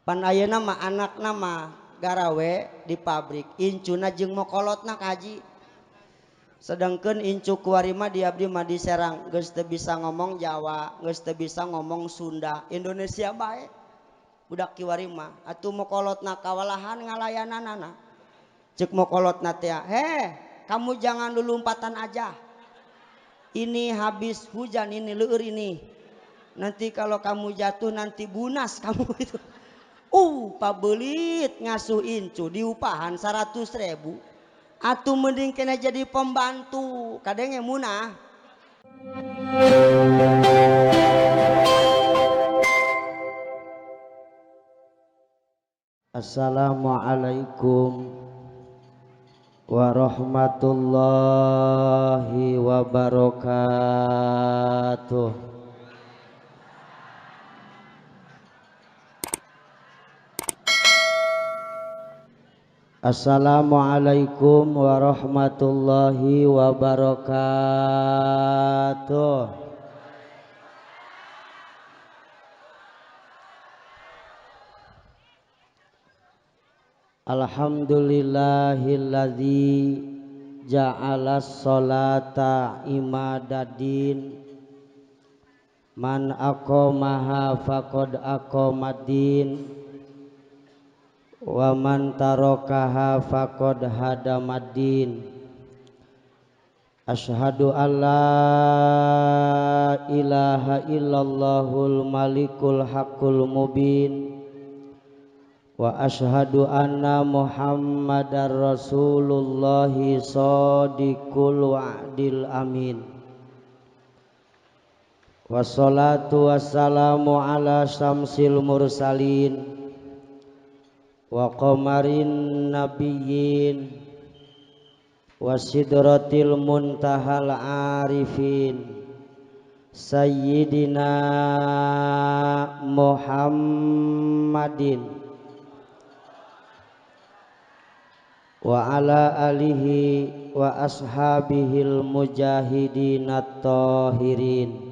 Pan ayeuna mah anakna mah garawe di pabrik, incuna jeung mokolotna kaji. Sedangkan incu kuari mah di abdi mah di Serang geus teu bisa ngomong Jawa, geus teu bisa ngomong Sunda, Indonesia bae. Budak kiwari mah atuh mokolotna kawalahan ngalayananana. Ceuk mokolotna teh, "Heh, kamu jangan lulumpatan aja. Ini habis hujan ini leueur ini. Nanti kalau kamu jatuh nanti bunas kamu itu." Pabelit ngasuh incu diupahan 100.000. Atuh mending kena jadi pembantu, kadenge munah. Assalamualaikum warahmatullahi wabarakatuh. Assalamualaikum warahmatullahi wabarakatuh. Alhamdulillahilladzi ja'ala sholata imadadin man aqamaha faqad aqamaddin wa man tarakaha faqad hadamaddin. Asyhadu alla ilaha illallahul malikul haqqul mubin wa asyhadu anna muhammadar rasulullahi shadiqul wa'dil amin. Wassalatu wassalamu ala syamsil mursalin wa qamarin nabiyyin wa sidratil muntahal arifin sayyidina Muhammadin wa ala alihi wa ashabihil mujahidin at-tahirin.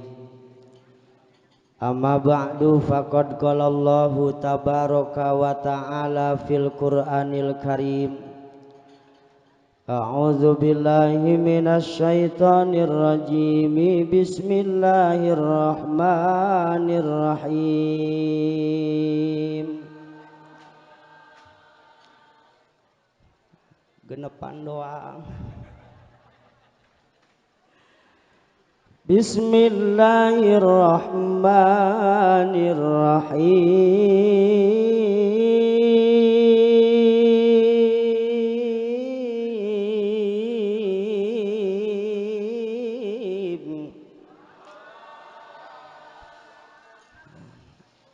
Amma ba'du, faqad qala Allahu tabaraka wa ta'ala fil Qur'anil Karim. A'udzu billahi minasy syaithanir rajim. Bismillahirrahmanirrahim. Genepan doang. Bismillahirrahmanirrahim.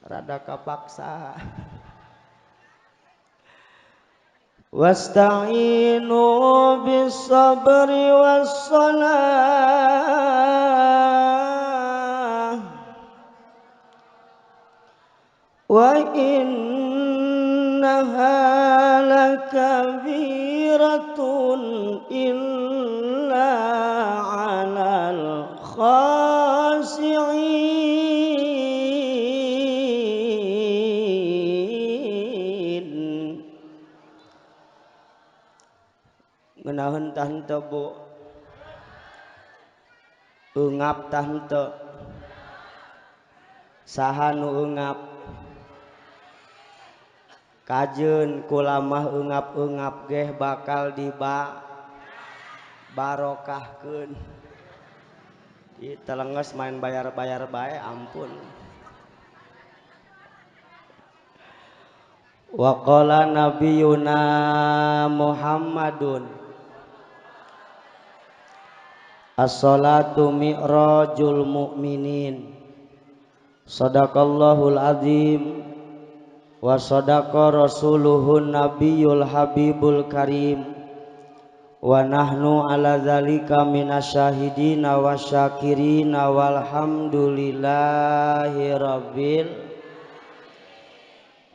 Rada kapaksa. Wasta'inu bis sabri was salah wa innaha lakabiratun illa 'alal khashi'in. Ngeunaheun tah henteu Bu, eungap tah henteu, saha nu eungap? Kajeun kulamah eungap-eungap geh bakal diba barokahkeun. Ieu telenges main bayar-bayar bae, ampun. Wa qala nabiyuna Muhammadun as-salatu mi'rajul mu'minin. Sadaqallahul azim wa sadaqa rasuluhun nabiyul habibul karim wa nahnu ala dzalika minasyahidina wasyakirina walhamdulillahi rabbil.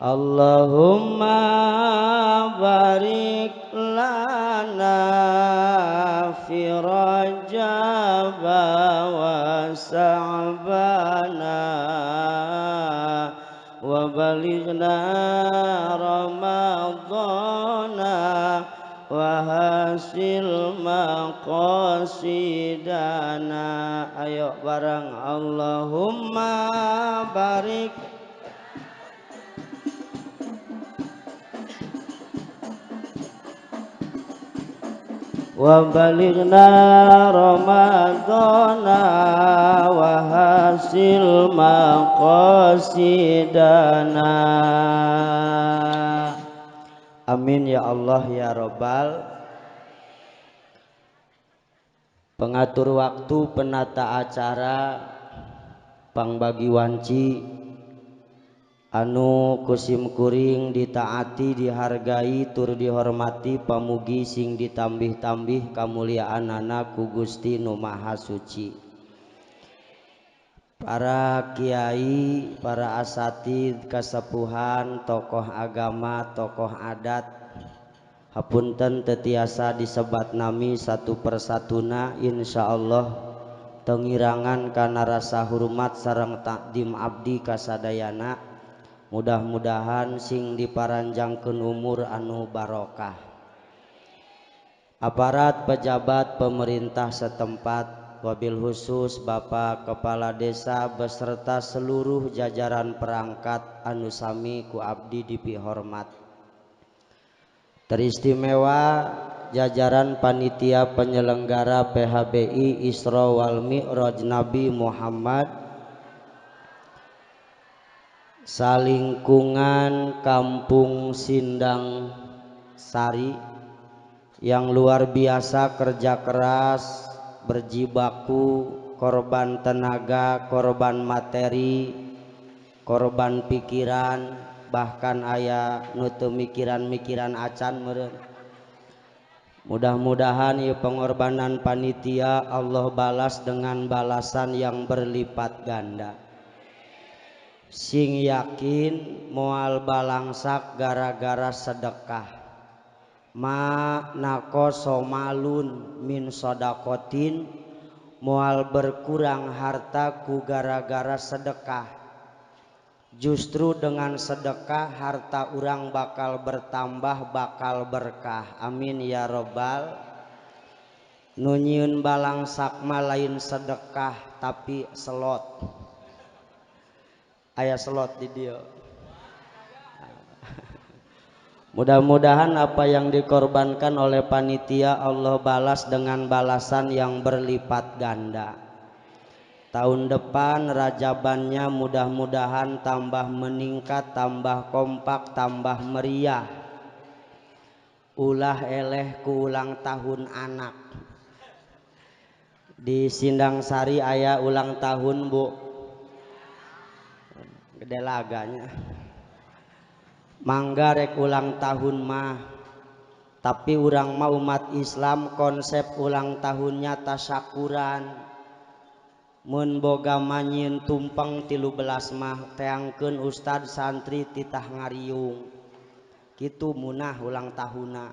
Allahumma barik lana fi Rajab wa Sa'bana wa Wa balighna Ramadhana wa hasil maqasidana. Ayo bareng Allahumma barik wa balighna Ramadhana wa hasil maqasidana. Amin ya Allah ya Robbal. Pengatur waktu, penata acara, pangbagi wanci anu kusim kuring ditaati, dihargai, tur dihormati, pamugi sing ditambih-tambih kamuliaanana ku Gusti Nu Maha Suci. Para kiai, para asatid, kasepuhan, tokoh agama, tokoh adat, hapunten tetiasa disebat nami satu persatuna, insyaallah tengirangan kana rasa hormat sareng takdim abdi kasadayana. Mudah-mudahan sing diparanjangkeun umur anu barokah. Aparat pejabat pemerintah setempat, wabil khusus Bapak Kepala Desa beserta seluruh jajaran perangkat anu sami ku abdi dipihormat. Teristimewa jajaran panitia penyelenggara PHBI Isra wal Mi'raj Nabi Muhammad salingkungan Kampung Sindang Sari yang luar biasa kerja keras, berjibaku, korban tenaga, korban materi, korban pikiran, bahkan aya nu teu mikiran-mikiran acan meureun. Mudah-mudahan ieu pengorbanan panitia Allah balas dengan balasan yang berlipat ganda. Sing yakin moal balangsak gara-gara sedekah. Ma naqasa malun min sodakotin, moal berkurang harta ku gara-gara sedekah. Justru dengan sedekah harta urang bakal bertambah, bakal berkah. Amin ya robbal. Nu nyieun balangsak mah lain sedekah tapi selot. Aya selot di dieu. Mudah-mudahan apa yang dikorbankan oleh panitia Allah balas dengan balasan yang berlipat ganda. Tahun depan rajabannya mudah-mudahan tambah meningkat, tambah kompak, tambah meriah. Ulah eleh ku ulang tahun anak. Di Sindang Sari aya ulang tahun bu, gede laganya. Mangga rek ulang tahun mah, tapi urang mah umat Islam konsep ulang tahunnya tasyakuran. Mun boga manyieun tumpeng 13 mah teangkeun ustad santri titah ngariung. Kitu munah ulang tahunna.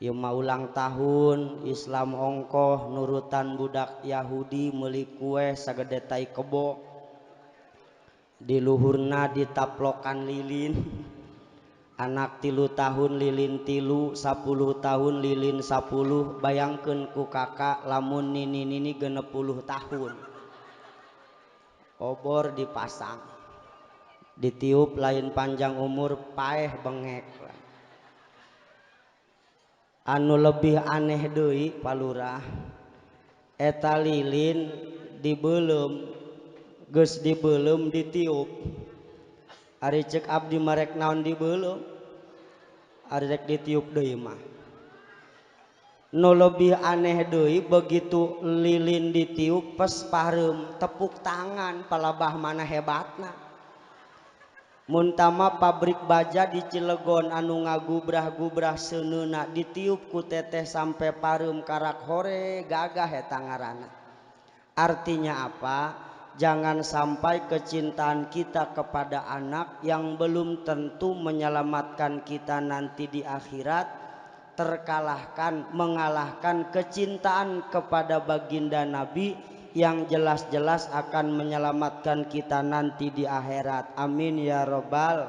Ieu mah ulang tahun Islam ongkoh nurutan budak Yahudi meuli kue sagede tai kebo. Di luhurna ditaplokan lilin. Anak 3 tahun lilin 3, 10 tahun lilin 10, bayangkeun ku kakak lamun nini-nini 60 tahun. Obor dipasang, ditiup lain panjang umur paeh bengek. Anu lebih aneh deui palurah, eta lilin dibeuleum, geus dibeuleum ditiup. Ari cek abdi marek naon dibeuleum, ari rek ditiup deui mah. Nu lebih aneh deui begitu lilin ditiup pes pareum tepuk tangan palabah mana hebatna. Mun tama pabrik baja di Cilegon anu ngagubrah-gubrah seuneuna ditiup ku teteh sampai pareum karak hore gagah eta ngaranna. Artinya apa? Jangan sampai kecintaan kita kepada anak yang belum tentu menyelamatkan kita nanti di akhirat terkalahkan, mengalahkan kecintaan kepada baginda Nabi yang jelas-jelas akan menyelamatkan kita nanti di akhirat. Amin ya robbal.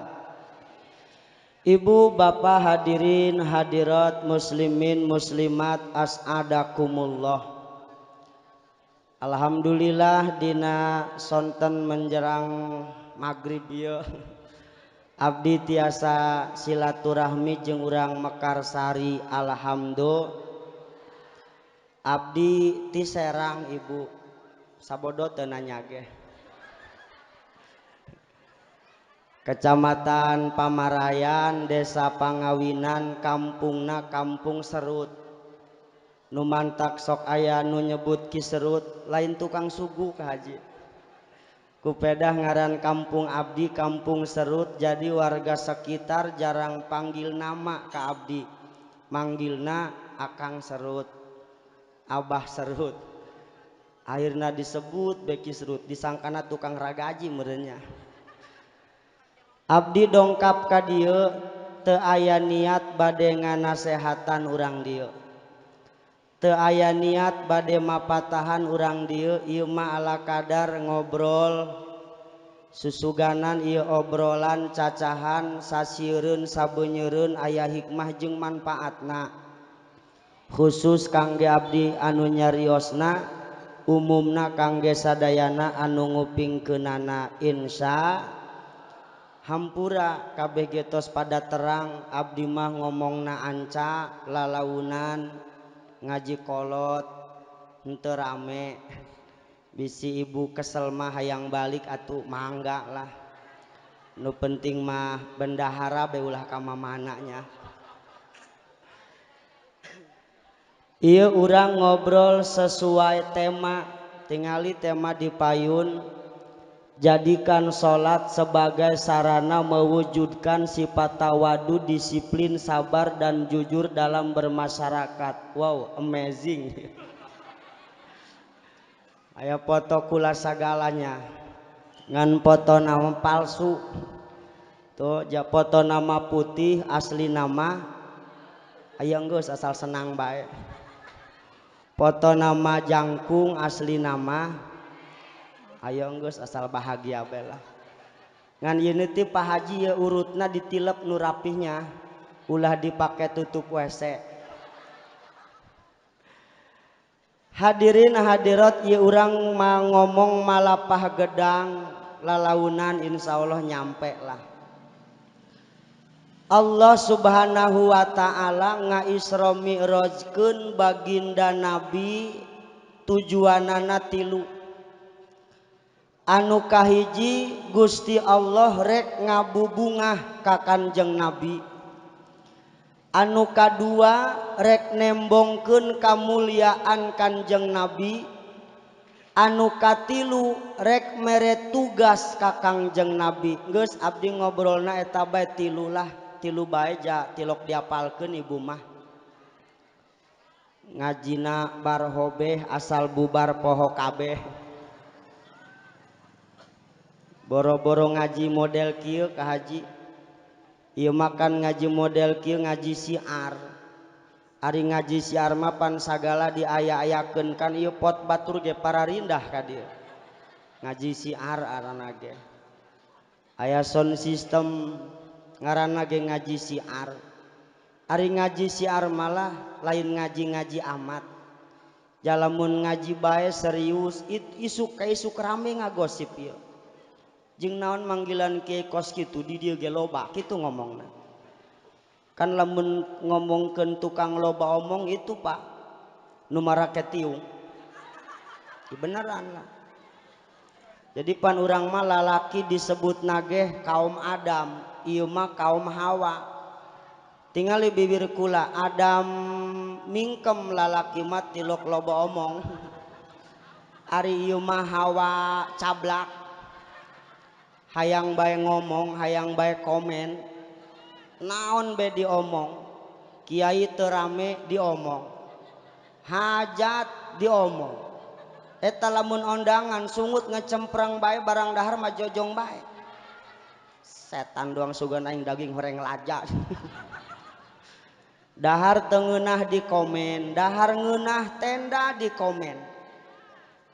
Ibu bapak hadirin hadirat muslimin muslimat as'adakumullah. Alhamdulillah dina sonten menjerang maghrib ieu abdi tiasa silaturahmi jeung urang Mekarsari. Alhamdulillah. Abdi ti Serang ibu sabodo teu nanya ge. Kecamatan Pamarayan, Desa Pangawinan, kampungna Kampung Serut. Nu mantak sok aya nu nyebut Ki Serut lain tukang suguh ka haji. Kupedah ngaran kampung abdi Kampung Serut, jadi warga sekitar jarang panggil nama ka abdi, manggilna Akang Serut, Abah Serut. Akhirna disebut Beki Serut, disangkana tukang ragaji merenya. Abdi dongkap ka dieu teu aya niat bade nganasehatan urang dieu, teu aya niat bade mapatahan urang dieu. Ieu mah ala kadar ngobrol susuganan, ieu obrolan cacahan sasieureun sabeunyereun aya hikmah jeung manfaatna, khusus kangge abdi anu nyariosna, umumna kangge sadayana anu ngupingkeunana. Insya hampura kabeh getos pada terang abdi mah ngomongna anca lalaunan ngaji kolot henteu rame. Bisi ibu kesel mah hayang balik atuh mangga lah, nu penting mah bendahara be ulah ka mamananya. Ieu urang ngobrol sesuai tema, tingali tema di payun, jadikan salat sebagai sarana mewujudkan sifat tawadu, disiplin, sabar dan jujur dalam bermasyarakat. Wow, amazing. Aya foto kula sagalanya, ngan foto nama palsu. Tuh, ja foto nama putih asli nama aya geus asal senang bae. Foto nama jangkung asli nama ayo geus asal bahagia bae lah. Ngan ieu teh Pak Haji ya urutna ditilep nu rapihnya, ulah dipake tutup WC. Hadirin hadirat ieu urang mah ngomong malapah gedang lalaunan insyaallah nyampe lah. Allah Subhanahu wa ta'ala ngaisra mi'rajkeun baginda Nabi tujuanana tilu. Anu kahiji Gusti Allah rek ngabubungah ka Kanjeng Nabi. Anu kadua rek nembongkeun kamuliaan Kanjeng Nabi. Anu katilu rek mere tugas ka Kangjeng Nabi. Geus abdi ngobrolna eta bae tilu lah, tilu bae ja tilok diapalkeun ibu mah. Ngajina barhobeh asal bubar poho kabeh. Boro-boro ngaji model kieu ka haji. Ieu makan ngaji model kieu ngaji siar. Ari ngaji siar mah pan sagala diaya-ayakeun kan ieu pot batur ge pararindah ka dieu. Ngaji siar arana ge. Aya sound system ngaranna ge ngaji siar. Ari ngaji siar malah lain ngaji-ngaji amat. Jalamun ngaji bae serius isuk ka isuk rame ngagosip ieu. Jeung naon manggilan kiai kos kitu di dieu ge loba kitu ngomongna. Kan lamun ngomongkeun tukang loba omong itu Pak nu marake tiung. Beneran lah. Jadi pan urang mah lalaki disebut nageh kaum Adam, ieu mah kaum Hawa. Tingali bibir kula Adam mingkem lalaki mah tilok loba omong. Ari ieu mah Hawa cablak. Hayang bae ngomong, hayang bae komen. Naon bae diomong. Kiai teu rame diomong. Hajat diomong. Eta lamun ondangan sungut ngecempreng bae barang dahar mah jojong bae. Setan doang sugan aing daging horeng laja. Dahar teu ngeunah di komen, dahar ngeunah tenda di komen.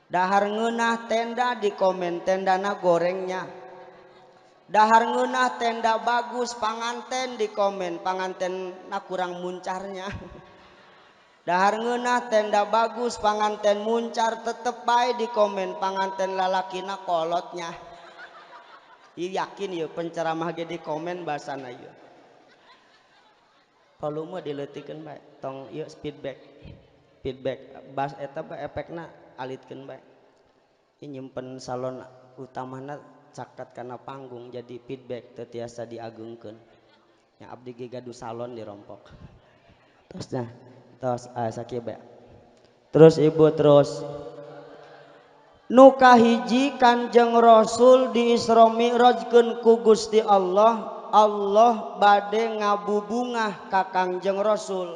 Dahar ngeunah tenda di komen tendana gorengnya. Dahar ngeunah tenda bagus panganten di komen pangantenna kurang muncarnya. Dahar ngeunah tenda bagus panganten muncar tetep bae di komen panganten lalakina kolotnya. Ieu yakin ieu penceramah ge di komen basana ieu. Volume dileutikeun bae tong ieu feedback. Feedback bas eta bae efekna alitkeun bae. Ieu nyimpen salon utamana caket kana panggung jadi feedback teu tiasa diagungkeun. Nya abdi ge gaduh salon dirompok. Terus nah tos sakieu bae. Terus ibu terus nu kahiji Kanjeng Rasul di Isra Mi'rajkeun ku Gusti Allah, Allah bade ngabubungah ka Kangjeng Rasul.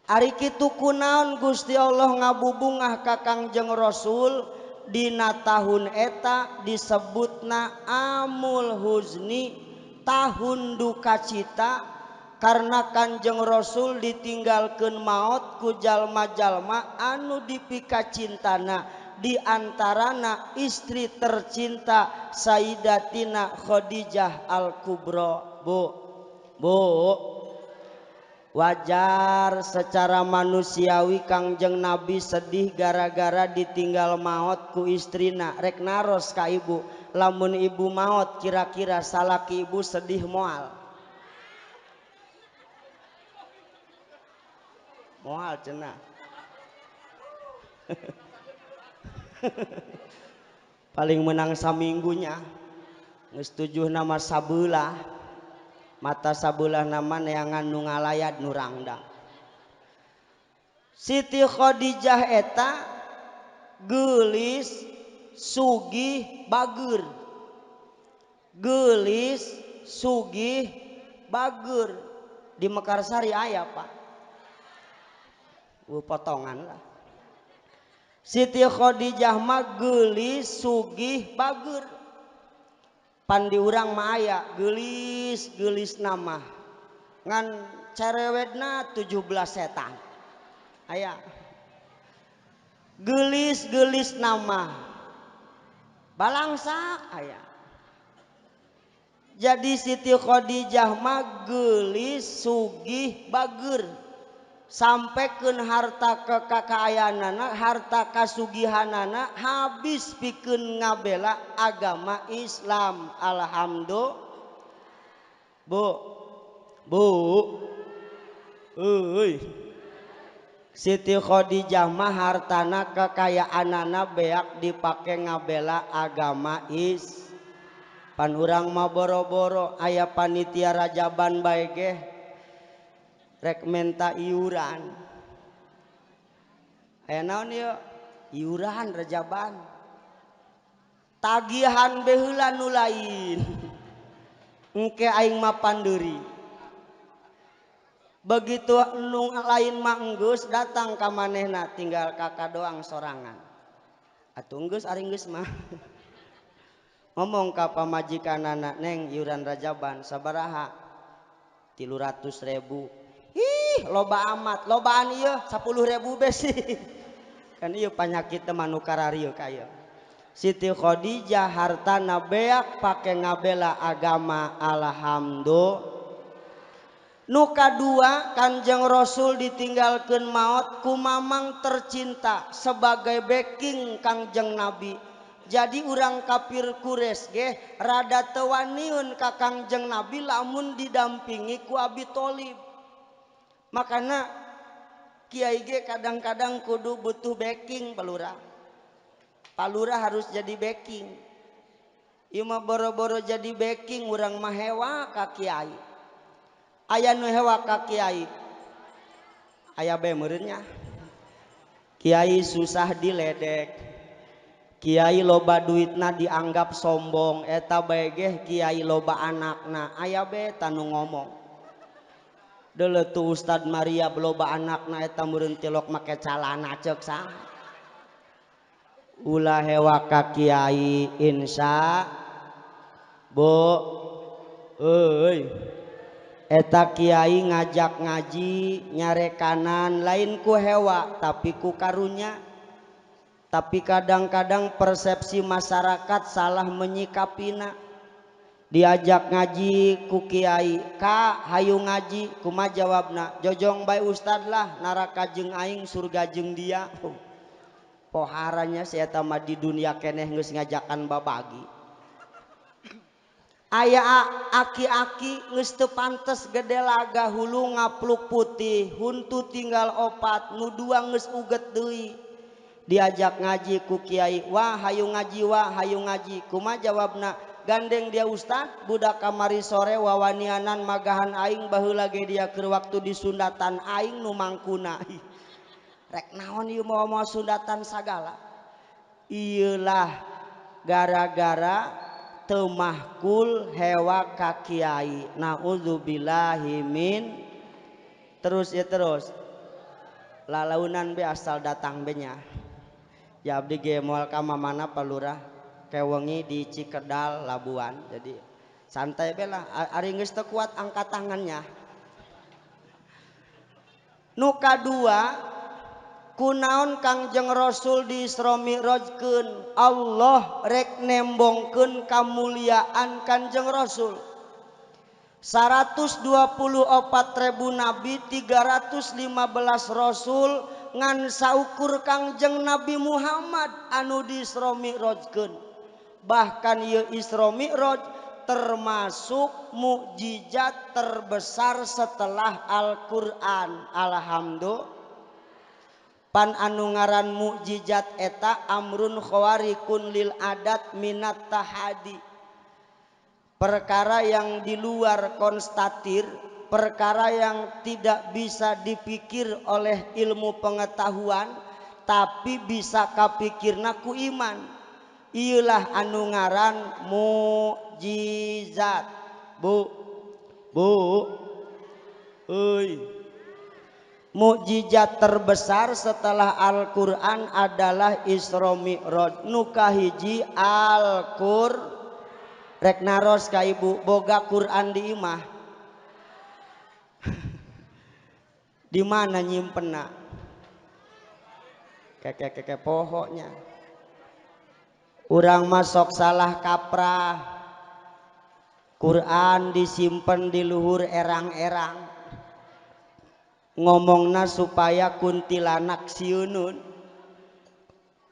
Ari kitu kunaon Gusti Allah ngabubungah ka Kangjeng Rasul dina tahun eta disebutna Amul Huzni, tahun duka cita karena Kanjeng Rasul ditinggalkeun maot ku jalma-jalma anu dipikacintana, di antarana istri tercinta Sayyidatina Khadijah Al-Kubra. Bu, bu, wajar secara manusiawi Kangjeng Nabi sedih gara-gara ditinggal maot ku istrina. Rek naros ka ibu, lamun ibu maot kira-kira salaki ibu sedih moal? Moal cenah. Paling menang saminggunya geus tujuh nama sabelah mata sabelah nama neangan nu ngalayat nu rangdang. Siti Khadijah eta geulis sugih bager, geulis sugih bager di Mekarsari aya Pak, potongan lah. Siti Khadijah mah geulis sugih bager. Pan di urang mah aya geulis geulis nama ngan cerewetna 17 setan. Aya geulis geulis nama balangsak aya. Jadi Siti Khadijah mah geulis sugih bager. Sampaikan harta kekakayanana, harta kasugihanana habis pikeun ngabela agama Islam. Alhamdulillah. Bu, bu, euy. Siti Khadijah mah hartana kekayaanana beak dipake ngabela agama Is. Pan urang mah boro-boro aya panitia rajaban bae ge rek menta iuran. Aya naon ieu? Iuran rajaban. Tagihan baheula nu lain. Engke aing mah pandeuri. Begitu nu lain mah enggeus datang ka manehna tinggal kakak doang sorangan. Atuh enggeus ari enggeus mah. Ngomong ka pamajikanana, "Neng, iuran rajaban sabaraha?" 300.000. Ih, loba amat, lobaan ieu 10.000 besi. Kan ieu panyakit teh manu kararieu ka ieu. Siti Khadijah hartana beak pake ngabela agama. Alhamdulillah. Nu kadua Kanjeng Rasul ditinggalkeun maot ku mamang tercinta sebagai backing Kangjeng Nabi. Jadi urang kafir Quraisy ge rada teu waniun ka Kangjeng Nabi lamun didampingi ku Abi Thalib. Makana kiai ge kadang-kadang kudu butuh backing palura. Palura harus jadi backing. Ieu mah boro-boro jadi backing urang mah hewa ka kiai. Aya nu hewa ka kiai. Aya bae meureun nya. Kiai susah diledek. Kiai loba duitna dianggap sombong, eta bae ge kiai loba anakna. Aya bae tanu ngomong. Deuleu tu Ustad Maria loba anakna eta meureun tilok make calana ceuk saha. Ulah hewa ka kiai insya Bu euy. Eta kiai ngajak ngaji nyarekanan lain ku hewa tapi ku karunya. Tapi kadang-kadang persepsi masyarakat salah menyikapina. Diajak ngaji ku kiai, "Ka, hayu ngaji." Kumaha jawabna? "Jojong bae ustad lah, neraka jeung aing, surga jeung dia." Oh. Poharanya si eta mah di dunia keneh geus ngajakan babagi. Aya aki-aki geus teu pantes gede laga, hulu ngapluk putih, huntu tinggal opat, nu dua geus uget deui. Diajak ngaji ku kiai, "Wah, hayu ngaji, wah, hayu ngaji." Kumaha jawabna? "Gandeng dia ustad, budak kamari sore wawanianan magahan aing, baheula ge dia keur waktu disundatan aing nu mangkuna." Rek naon ieu mawa-mawa sundatan sagala? Ieulah gara-gara teu mahkul hewa ka kiai. Naudzubillahi min. Terus ya, terus lalaunan be asal datang be nya. Ya abdi ge moal ka mamana, Pak Lurah, kewengi di Cikedal, Labuan, jadi santai be lah. Ari geus teu kuat angkat tangannya. Nu kadua, kunaon Kangjeng Rasul di Isra Mi'rajkeun? Allah rek nembongkeun kamuliaan Kanjeng Rasul. 124 ribu nabi, 315 rasul, ngan saukur Kangjeng Nabi Muhammad anu di Isra Mi'rajkeun. Bahkan ieu Isra Mi'raj termasuk mukjizat terbesar setelah Al-Qur'an. Alhamdulillah. Pan anu ngaran mukjizat eta amrun khawariqun lil adat minat tahadi, perkara yang di luar konstatir, perkara yang tidak bisa dipikir oleh ilmu pengetahuan, tapi bisa kapikirna ku iman. Iyalah anu ngaran mukjizat. Bu, bu, euy, mukjizat terbesar setelah Al-Quran adalah Isra Mi'raj. Nu kahiji Al-Qur. Rek naros ka ibu, boga Quran di imah? Di mana nyimpenna? Keke keke pohoknya. Urang masuk salah kaprah. Quran disimpen di luhur erang-erang, ngomongna supaya kuntilanak siunun.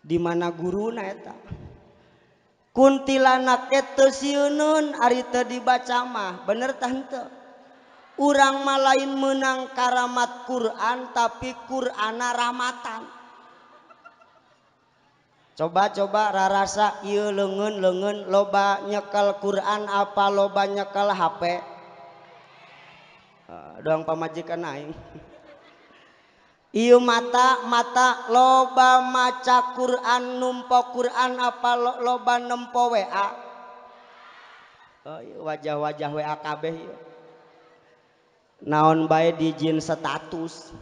Di mana guruna eta? Kuntilanak teu siunun ari teu dibaca mah. Bener tante? Urang mah lain menang karamat Quran, tapi Qur'ana rahmatan. Coba-coba rarasa ieu leungeun-leungeun, loba nyekel Quran apa loba nyekel HP? Doang pamajikan aing. Ieu mata mata loba maca Quran, numpo Quran, apa loba nempo WA? Oh, wajah-wajah WA kabeh ieu. Naon bae dijieun status.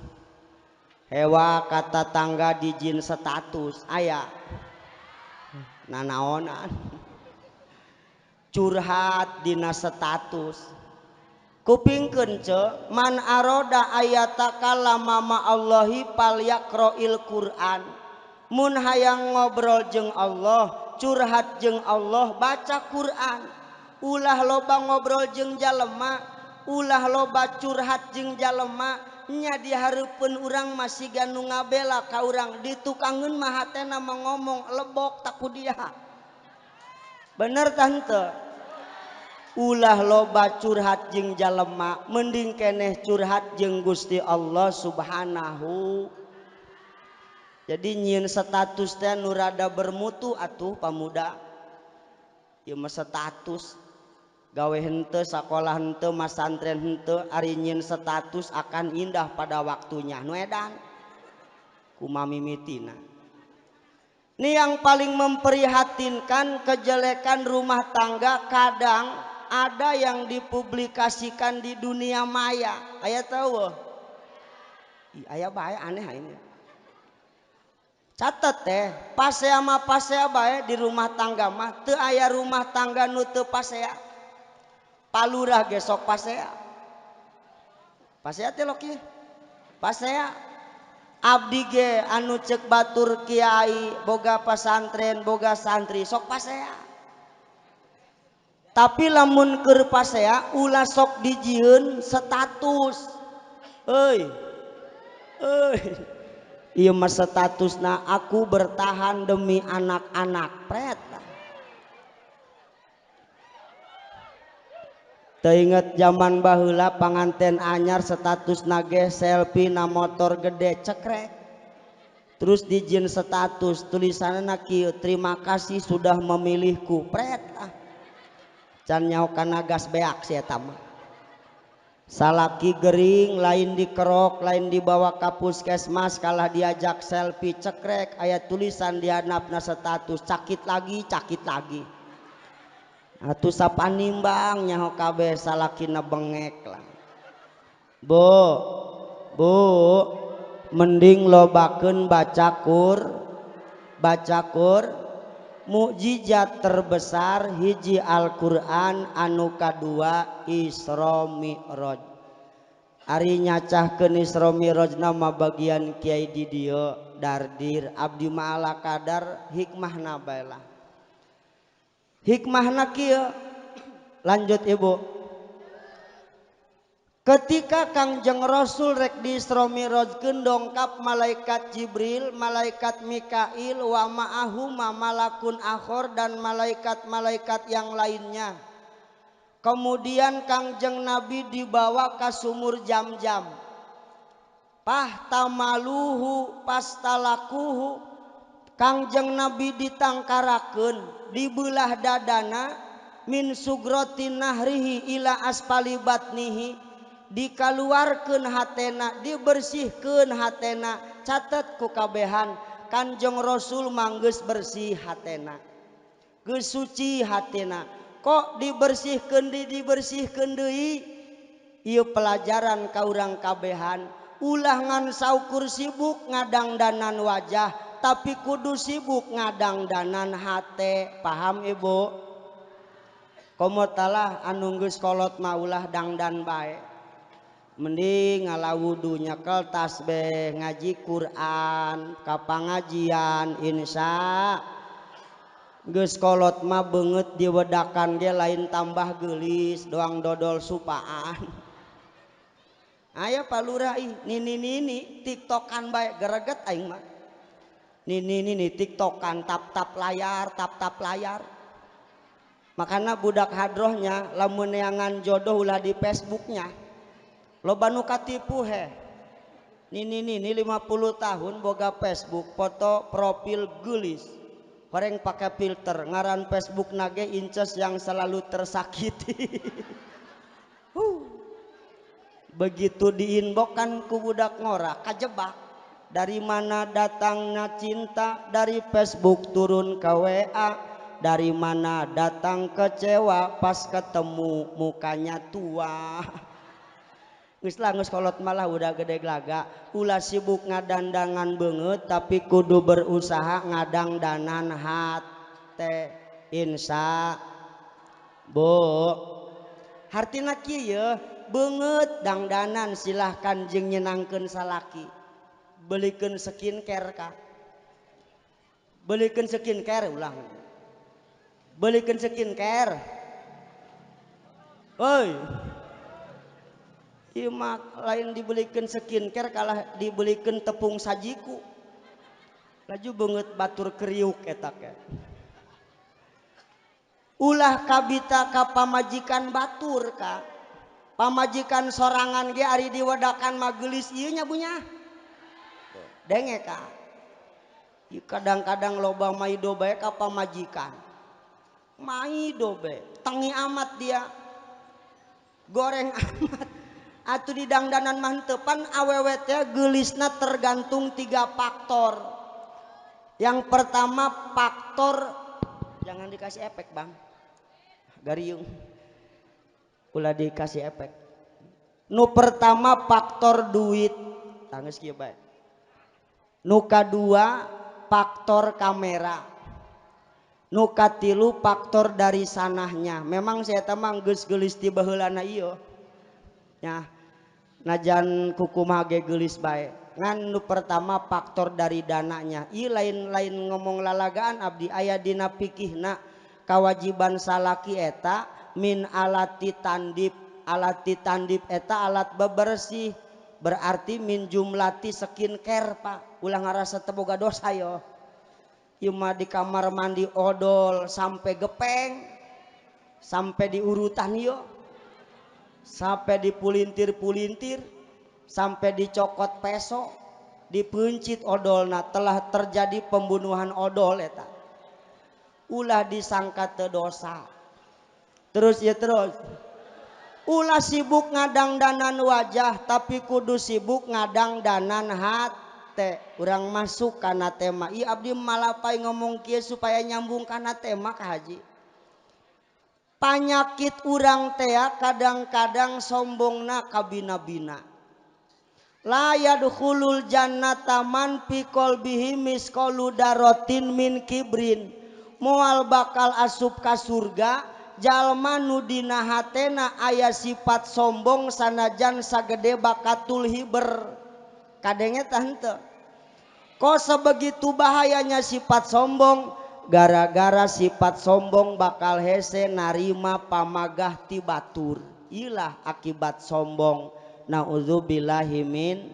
Hewa kata tangga dijieun status aya. Nanaonan. Curhat dina status. Kupingkeun ce, man aroda ayatakallama ma'allahi falyaqra'il Qur'an. Mun hayang ngobrol jeung Allah, curhat jeung Allah, baca Quran. Ulah loba ngobrol jeung jalema, ulah loba curhat jeung jalema, nya di hareupeun urang masih ganu ngabela ka urang, ditukangeun mah hatena mah ngomong lebok tak ku dia. Bener tante? Ulah loba curhat jeung jalema, mending keneh curhat jeung Gusti Allah Subhanahu. Jadi nyieun status teh nu rada bermutu atuh pamuda. Ieu mah status gawe henteu, sakolah henteu, masantren henteu, ari nyieun status akan indah pada waktunya. Nu edan kumaha mimitina. Ini yang paling memprihatinkan, kejelekan rumah tangga kadang ada yang dipublikasikan di dunia maya. Aya tahu? Ih, aya bae aneh ini. Catet teh, pasea mah pasea bae di rumah tangga mah, teu aya rumah tangga nu teu pasea. Palurah ge sok pasea. Pasea teh loki. Pasea. Abdi ge anu cek batur kiai boga pasantren boga santri sok pasea. Tapi lamun keur pasea ulah sok dijieun status. Euy. Euy. Ieu mah statusna aku bertahan demi anak-anak. Pret. Teu inget zaman baheula panganten anyar status nage selfie na motor gede cekrek. Terus dijieun status tulisanna kieu, terima kasih sudah memilihku. Pret ah. Can nyaho kana gas beak si eta mah. Salaki gering lain dikerok lain dibawa ka puskesmas kalah diajak selfie cekrek aya tulisan di handapna status cakit lagi cakit lagi. Atuh sapanimbang nyaho kabeh salakina bengek lah. Bu, bu, mending lobakeun baca kur mukjizat terbesar hiji Al-Qur'an anu kadua Isra Mi'raj. Ari nyacahkeun Isra Mi'raj nama bagian kiai di dieu dardir abdi mah ala kadar hikmahna bae lah. Hikmahna kieu. Lanjut ibu. Ketika Kangjeng Rasul rek di Isra Mi'rajkeun dongkap malaikat Jibril, malaikat Mikail, wa ma'ahuma malakun akhor dan malaikat-malaikat yang lainnya. Kemudian Kangjeng Nabi dibawa ke sumur Jam-Jam. Pahtamaluhu pastalakuhu. Kangjeng Nabi ditangkarakeun, dibelah dadana min sugrotin nahrihi ila aspali batnihi, dikaluarkeun hatena, dibersihkeun hatena. Catet ku kabehan Kanjeng Rasul manggeus bersih hatena, geus suci hatena. Kok dibersihkeun deui, dibersihkeun deui? Ieu pelajaran ka urang kabehan, ulah ngan saukur sibuk ngadangdanan wajah, tapi kudu sibuk ngadangdanan hate. Paham ibu? Komo talah anu geus kolot mah ulah dangdan bae. Mending ngalawudu nyekel tasbih, ngaji Quran, ka pangajian insya. Geus kolot mah beungeut diwedakan ge lain tambah geulis, doang dodol supaan. Aya Pak Lurah ih, nini-nini tiktokan bae gereget aing mah. Nini-nini tiktokan tap-tap layar, tap-tap layar. Makana budak hadrohnya lamun neangan jodoh ulah di Facebooknya. Loba nu katipu heh. Nini-nini 50 tahun boga Facebook, foto profil geulis. Horeng pakai filter, ngaran Facebook nage inces yang selalu tersakiti. Begitu diinbox kan ku budak ngora kajebak. Dari mana datangnya cinta? Dari Facebook turun ke WA. Dari mana datang kecewa? Pas ketemu mukanya tua. Geus lah geus kolot malah udah gede gelaga. Ulah sibuk ngadandangan beungeut tapi kudu berusaha ngadangdanan hate. Insya Bu. Hartina kieu beungeut dangdanan silahkan jeung nyenangkeun salaki. Belikeun skincare ka. Belikeun skincare ulah. Belikeun skincare. Oi. Ieu mah lain dibelikeun skincare kalah dibelikeun tepung sajiku. Laju beungeut batur kriuk eta ke. Ulah kabita ka pamajikan batur ka. Pamajikan sorangan ge ari diwedakan mah geulis ieu nya bunya. Denge ka. Ieu kadang-kadang loba maido bae ka pamajikan. Maido bae, tengi amat dia. Goreng amat. Atuh di dangdanan mah henteu pan awewe teh geulisna tergantung 3 faktor. Yang pertama faktor, jangan dikasih efek bang, gariung, ulah dikasih efek. Nu pertama faktor duit, tangis kieu bae. Nu kadua faktor kamera. Nu katilu faktor dari sanahnya. Memang saya teh mah geus geulis ti baheulana ieu. Nya, najan kukumaha ge geulis bae. Ngan nu pertama faktor dari dananya. Ieu lain-lain ngomong lalagaan abdi aya dina fikihna kawajiban salaki eta min alati tandip. Alati tandip eta alat bebersih berarti min jumlati skincare Pak. Ulah ngarasa teu boga dosa yo. Ieu mah di kamar mandi odol sampai gepeng, sampai diurutan yo, sampai dipulintir-pulintir, sampai dicokot peso, dipencit odolna, telah terjadi pembunuhan odol eta. Ulah disangka teu dosa. Terus ya terus. Ulah sibuk ngadangdanan wajah tapi kudu sibuk ngadangdanan hate. Urang masuk kana tema. Ieu abdi malapai ngomong kieu supaya nyambung kana tema ka haji. Panyakit urang tea kadang-kadang sombongna kabina-bina. La yadkhulul jannata man fi qalbihi misqalu daratin min kibrin. Moal bakal asup ka surga jalma nu dina hatena aya sifat sombong sanajan sagede bakatul hiber. Kadenge tah henteu. Kok sebegitu bahayanya sifat sombong? Gara-gara sifat sombong bakal hese narima pamagah ti batur. Ilah akibat sombong. Nauzubillahi min.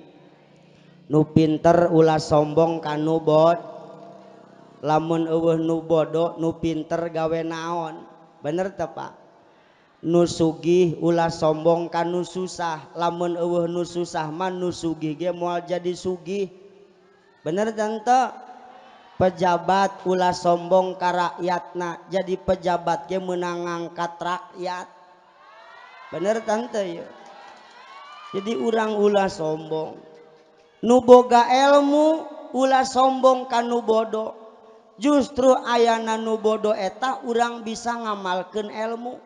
Nu pinter ulah sombong kanu bod. Lamun eueuh nu bodoh nu pinter gawe naon. Bener teu Pak? Nu sugih ulah sombong kanu susah. Lamun eueuh nu susah mah nu sugih ge moal jadi sugih. Bener teu? Pejabat ulah sombong ka rakyatna, jadi pejabat ge meunang ngangkat rakyat. Bener tante ya. Jadi urang ulah sombong. Nu boga ilmu ulah sombong ka nu bodoh. Justru ayana nu bodoh eta urang bisa ngamalkeun ilmu.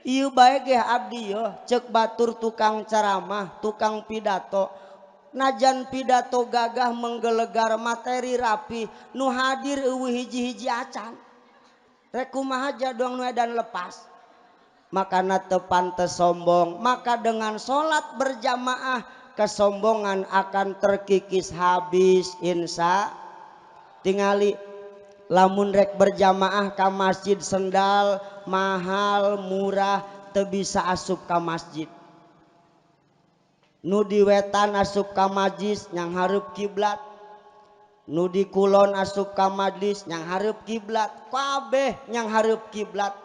Ieu bae ge abdi yeuh ceuk batur tukang ceramah, tukang pidato. Najan pidato gagah menggelegar materi rapi, nu hadir eueuh hiji-hiji acan. Rek kumaha doang nu edan lepas. Makana teu pantes sombong, maka dengan salat berjamaah kesombongan akan terkikis habis insya. Tingali lamun rek berjamaah ka masjid sendal mahal murah teu bisa asup ka masjid. Nu di wetan asup ka majlis nyang hareup kiblat, nu di kulon asup ka majlis nyang hareup kiblat, kabeh nyang hareup kiblat.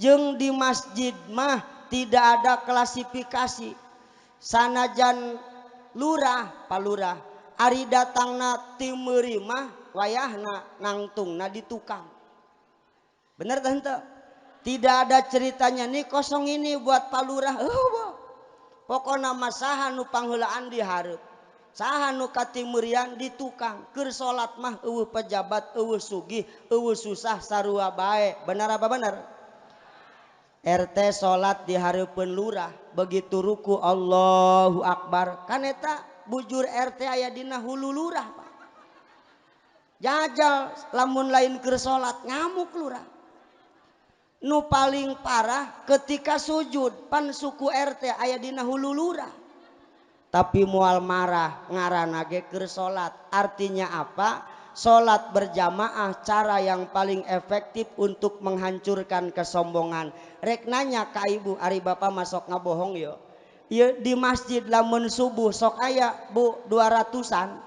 Jeung di masjid mah tidak ada klasifikasi. Sanajan lurah palurah ari datangna ti meuri mah wayahna nangtungna di tukang. Bener teh henteu? Tidak ada ceritanya nih kosong ini buat palurah. Pokona mah saha nu pangheulaan di hareup, saha nu katimurian di tukang. Keur salat mah eueuh pejabat, eueuh sugih, eueuh susah sarua bae. Benar apa benar? RT salat di hareupeun lurah, begitu ruku Allahu Akbar, kan eta bujur RT aya dina hulu lurah Pak. Jajal lamun lain keur salat ngamuk lurah. Nu paling parah ketika sujud pan suku RT aya dina hulu lurah. Tapi moal marah ngaranna ge keur salat. Artinya apa? Salat berjamaah cara yang paling efektif untuk menghancurkan kesombongan. Rek nanya ka ibu, ari bapak masuk ngabohong yo. Ieu di masjid lamun subuh sok aya bu 200-an.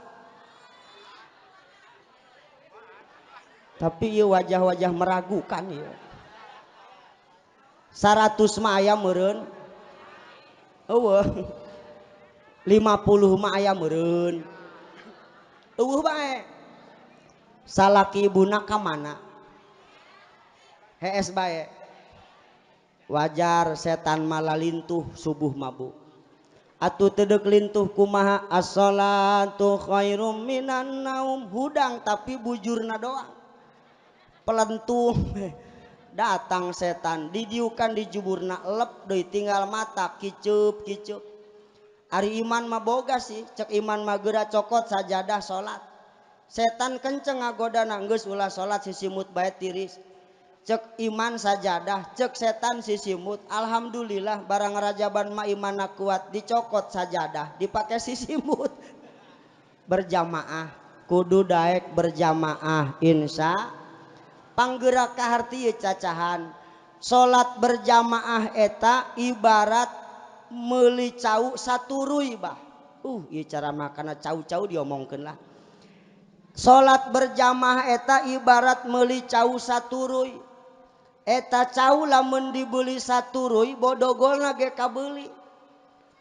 Tapi ieu wajah-wajah meragukan ieu. 100 mah aya meureun. Eueuh. 50 mah aya meureun. Eueuh bae. Salaki ibuna ka mana? Hees bae. Wajar setan malah lintuh subuh mabuk. Atuh teu deuk lintuh kumaha? As-salatu khairum minan naum. Hudang tapi bujurna doang. Pelentuh. Datang setan didiukan di juburna lep deui tinggal mata kicup kicup. Ari iman mah boga sih, cek iman mah geura cokot sajadah salat. Setan kenceng ngagodana geus ulah salat sisimut bae tiris. Cek iman sajadah, cek setan sisimut. Alhamdulillah barang rajaban mah imanna kuat dicokot sajadah dipake sisimut. Berjamaah kudu daek berjamaah insya panggerak kaharti ieu cacahan. Salat berjamaah eta ibarat meuli cau saturuy bah. Ieu cara makana cau-cau diomongkeun lah. Salat berjamaah eta ibarat meuli cau saturuy. Eta cau lamun dibeli saturuy bodogolna ge kabeuli.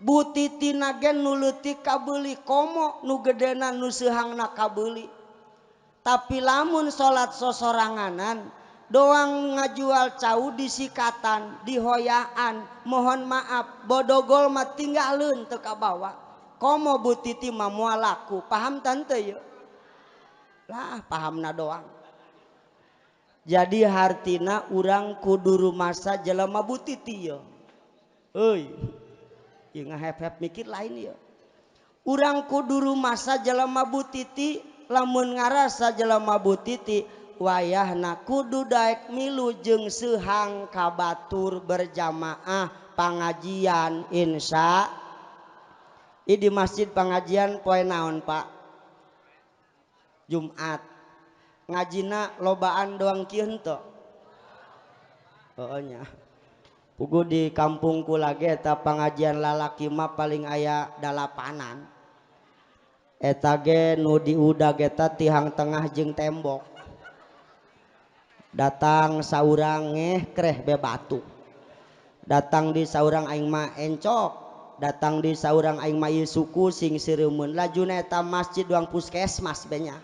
Butitina ge nu leutik kabeuli komo nu gedena nu seuhangna kabeuli. Tapi lamun salat sosoranganan doang ngajual cau disikatan, dihoyaan, mohon maaf bodogol mah tinggaleun teu kabawa. Komo butiti mah moal laku, paham tante ye? Lah pahamna doang. Jadi hartina urang kudu rumasa jelema butiti ye. Euy. Ieu ngahep-hep mikir lain ye. Urang kudu rumasa jelema butiti lamun ngarasa jelema butiti wayahna kudu daek milu jeung seuhang ka batur berjamaah pangajian insya. Di masjid pengajian poe naon Pak? Jumat. Ngajina lobaan doang kieu henteu? Heueuh nya. Puguh di kampungku lagi eta pengajian lalaki mah paling aya dalapanan. Eta ge nu diudag eta tihang tengah jeung tembok. Datang saurang ngeh kreh be batu. Datang di saurang aing mah encok. Datang di saurang aing mah ieu suku sing sireumeun. Lajuna eta masjid doang puskesmas be nya.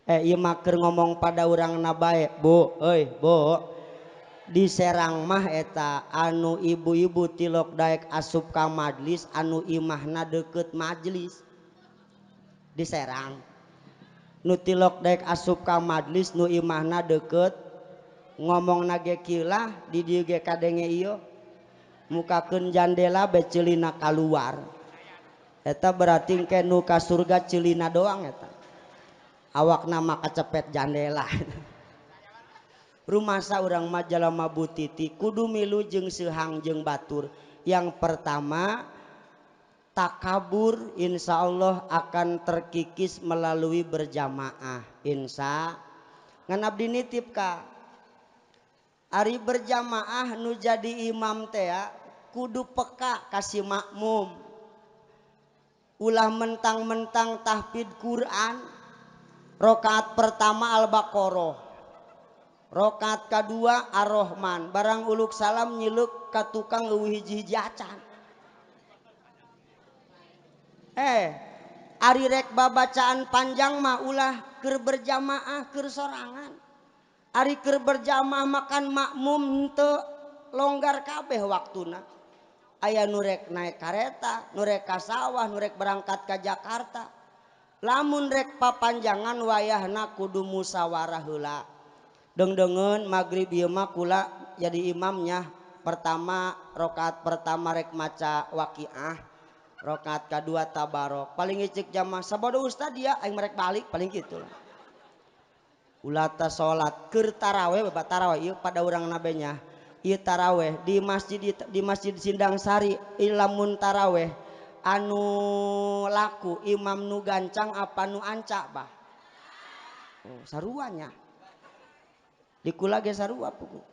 Ieu mah keur ngomong pada urangna bae, Bu, euy, Bu. Di Serang mah eta anu ibu-ibu tilok daek asup ka majlis anu imahna deukeut majlis. Di Serang. Nu tilok daek asup ka majlis nu imahna deukeut ngomongna ge kieu lah di dieu ge kadenge ieu. Mukakeun jandela be ceulina kaluar. Eta berarti engke nu ka surga ceulina doang eta. Awakna mah kacepet jandela. Rumasa urang mah jalma butiti kudu milu jeung seuhang jeung batur. Yang pertama takabur insya Allah akan terkikis melalui berjamaah insya. Ngan abdi nitip ka ari berjamaah nu jadi imam teh kudu peka kasih makmum. Ulah mentang-mentang tahfidz Quran rakaat pertama Al-Baqarah, rakaat kedua Ar-Rahman, barang uluk salam nyiluk ka tukang leuwih hiji-hiji acan. Ari rek babacaan panjang mah ulah keur berjamaah keur sorangan. Ari keur berjamaah makan makmum henteu longgar kabeh waktuna. Aya nu rek naik kareta, nu rek ka sawah, nu rek berangkat ka Jakarta. Lamun rek papanjangan wayahna kudu musyawarah heula. Dengdengeun magrib ieu mah kula jadi imamnya. Pertama rakaat pertama rek maca waqiah, rakaat kadua tabarok. Paling icik jamaah sabodo ustad dia aing merek balik paling kitu lah. Ulah ta salat keur taraweh bapak taraweh ieu pada urang nabenya. Ieu taraweh di masjid Sindang Sari lamun taraweh anu laku imam nu gancang apa nu ancak bah. Oh, saruanya. Di kula ge sarua pugu.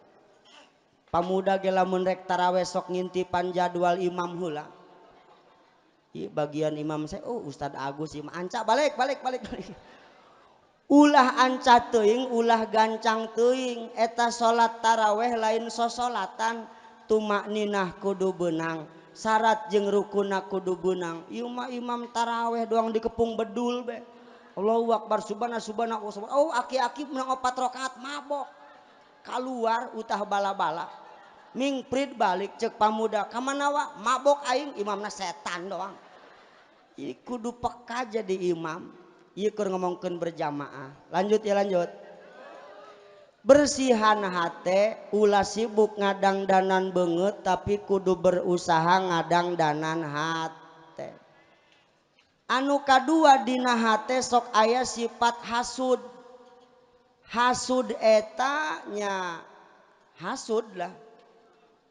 Pamuda ge lamun rek taraweh sok ngintipan jadwal imam heula. Ieu bagian imam saya, oh Ustad Agus imam ancak balik balik balik balik. Ulah anca teuing, ulah gancang teuing, eta salat taraweh lain sosolatan, tumakninah kudu beunang, syarat jeung rukunna kudu beunang. Ieu mah imam taraweh doang dikepung bedul be. Allahu akbar subhana subhana subhana. Oh aki-aki menang 4 rakaat mabok. Kaluar utah bala-bala. Mingprit balik cek pamuda ka mana wa mabok aing imamna setan doang. Ieu kudu peka jadi imam. Ieu keur ngomongkeun berjamaah. Lanjut ya lanjut. Bersihan hate ulah sibuk ngadangdanan beungeut tapi kudu berusaha ngadangdanan hate. Anu kadua dina hate sok aya sifat hasud. Hasud eta nya hasud lah.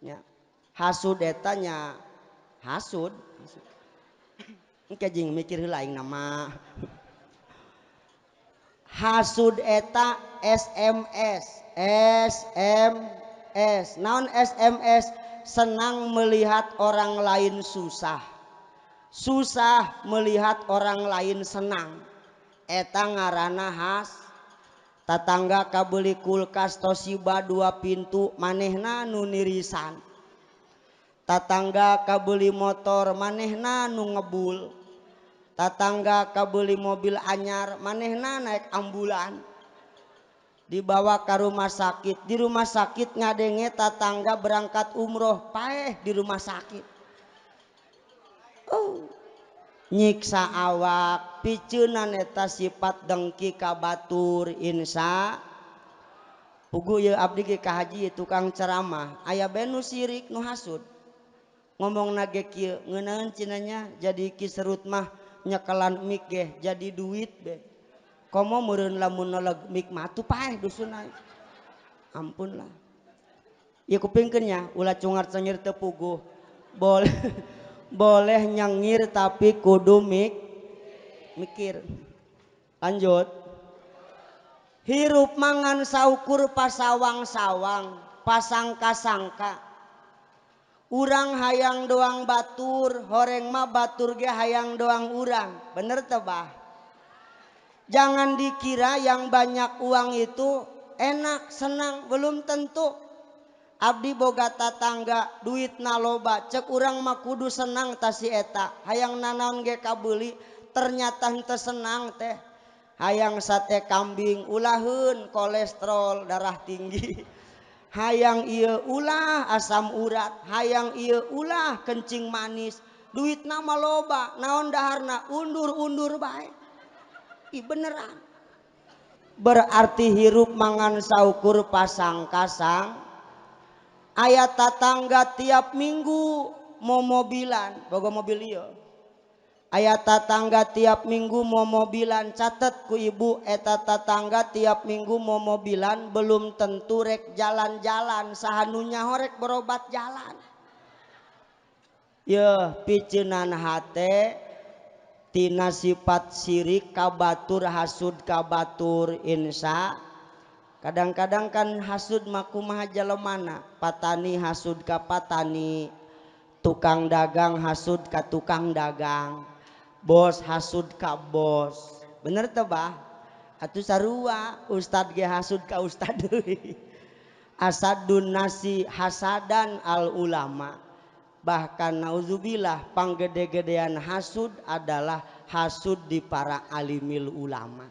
Nya hasud eta nya hasud. Engke jeung mikir heula aing nama. Hasud eta SMS, SMS. Naon SMS? Senang melihat orang lain susah, susah melihat orang lain senang. Eta ngaranna has. Tatangga kabeli kulkas Toshiba 2 pintu, manehna nu nirisan. Tatangga kabeli motor, manehna nu ngebul. Tatangga kabeli mobil anyar, manehna naik ambulan. Dibawa ke rumah sakit, di rumah sakit ngadenge tatangga berangkat umroh, paeh di rumah sakit. Oh, nyiksa awak, piceunan eta sifat dengki ka batur insya. Pugu ye abdi ge ka haji tukang ceramah, aya bae nu sirik nu hasud. Ngomongna ge kieu, ngeunaheun cenah jadi ki serut mah nyekelan mik ge jadi duit be. Komo meureun lamun noleg mik mah atuh paeh dusun aing. Ampun lah. Ieu kupingkeun nya, ulah cungar cengir teu puguh. Boleh boleh nyengir tapi kudu mikir. Lanjut. Hirup mangan saukur pasawang-sawang, pasangka-sangka. Urang hayang doang batur, horeng mah batur ge hayang doang urang. Bener teu bah? Jangan dikira yang banyak uang itu enak, senang, belum tentu. Abdi boga tatangga duitna loba, cek urang mah kudu senang ta si eta. Hayang nanaon ge kabeuli, ternyata henteu senang teh. Hayang sate kambing ulaheun kolesterol darah tinggi. Hayang ieu ulah asam urat, hayang ieu ulah kencing manis. Duitna mah loba, naon daharna undur-undur bae. Ih beneran. Berarti hirup mangan saukur pasang-kasang. Aya tatangga tiap minggu momobilan, boga mobil ieu. Aya tatangga tiap minggu momobilan, catet ku ibu eta tatangga tiap minggu momobilan belum tentu rek jalan-jalan, saha nu nyaho rek berobat jalan. Yeuh piceunan hate tina sifat sirik ka batur, hasud ka batur insya. Kadang-kadang kan hasud mah kumaha jelemana, patani hasud ka patani, tukang dagang hasud ka tukang dagang, bos hasud ka bos. Bener teu bah? Atuh sarua ustad ge hasud ka ustad deui. Asadun nasi hasadan al ulama. Bahkan nauzubillah panggede-gedean hasud adalah hasud di para alimil ulama.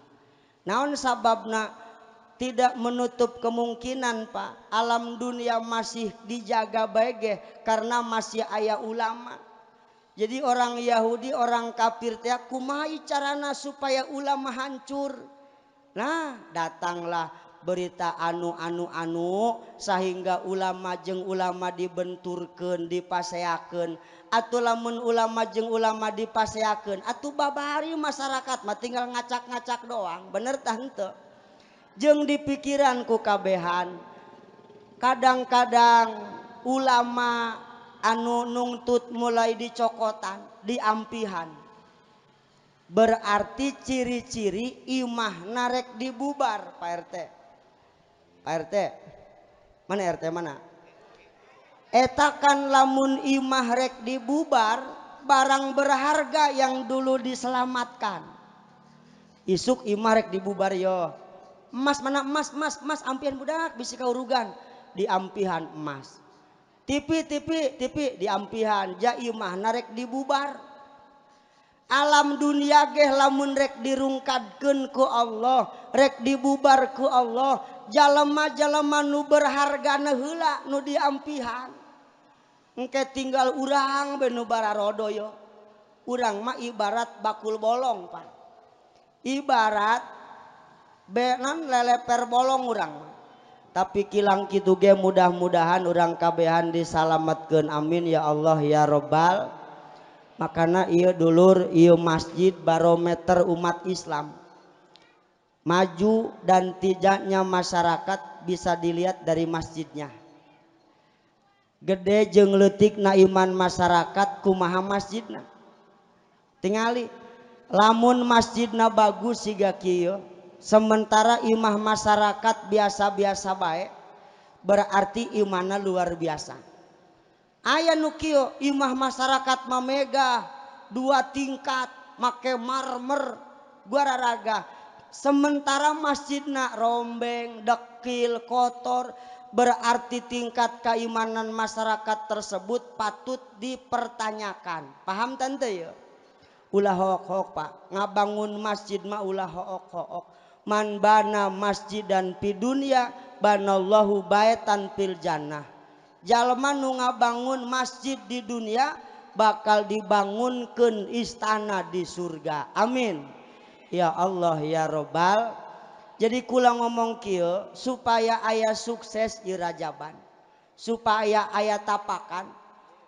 Naon sababna? Tidak menutup kemungkinan Pak, alam dunia masih dijaga bae ge karena masih aya ulama. Jadi orang Yahudi, orang kafir teh kumaha carana supaya ulama hancur. Nah, datanglah berita anu-anu-anu sehingga ulama jeung ulama dibenturkeun, dipaseakeun. Atuh lamun ulama jeung ulama dipaseakeun, atuh babari masyarakat mah tinggal ngacak-ngacak doang. Bener tah henteu? Jeung di pikiran ku kabehan. Kadang-kadang ulama anu nungtut mulai dicokotan, diampihan. Berarti ciri-ciri imah narek dibubar, Pak RT. Pak RT, mana RT mana? Eta kan lamun imah rek dibubar, barang berharga yang dulu diselamatkan. Isuk imah rek dibubar yo. Emas mana emas, emas, emas ampihan budak bisi kaurugan, diampihan emas. TV, TV, TV diampihan, ja imah narek dibubar. Alam dunia geh lamun rek dirungkadkeun ku Allah, rek dibubar ku Allah, jalema-jalema nu berhargana heula nu diampihan. Engke tinggal urang be nu bararodo yo. Urang mah ibarat bakul bolong, Pak. Ibarat benan leleper bolong urang. Tapi kilang kitu ge mudah-mudahan urang kabehan disalametkeun, amin ya Allah ya robbal. Makana ieu dulur, ieu masjid barometer umat Islam. Maju dan tidaknya masyarakat bisa dilihat dari masjidnya. Gede jeung leutikna iman masyarakat kumaha masjidna. Tingali lamun masjidna bagus siga kieu, sementara imah masyarakat biasa-biasa bae, berarti imana luar biasa. Aya nu kieu, imah masyarakat mah megah, dua tingkat, make marmer, guararaga. Sementara masjidna rombeng, dekil, kotor, berarti tingkat keimanan masyarakat tersebut patut dipertanyakan. Paham tante ya? Ulah hook-hook Pak, ngabangun masjid mah ulah hook-hook. Man bana masjidan fi dunya banallahu baitan fil jannah. Jalma nu ngabangun masjid di dunia bakal dibangunkeun istana di surga. Amin. Ya Allah ya Robbal. Jadi kula ngomong kieu supaya aya sukses di Rajaban, supaya aya tapakan.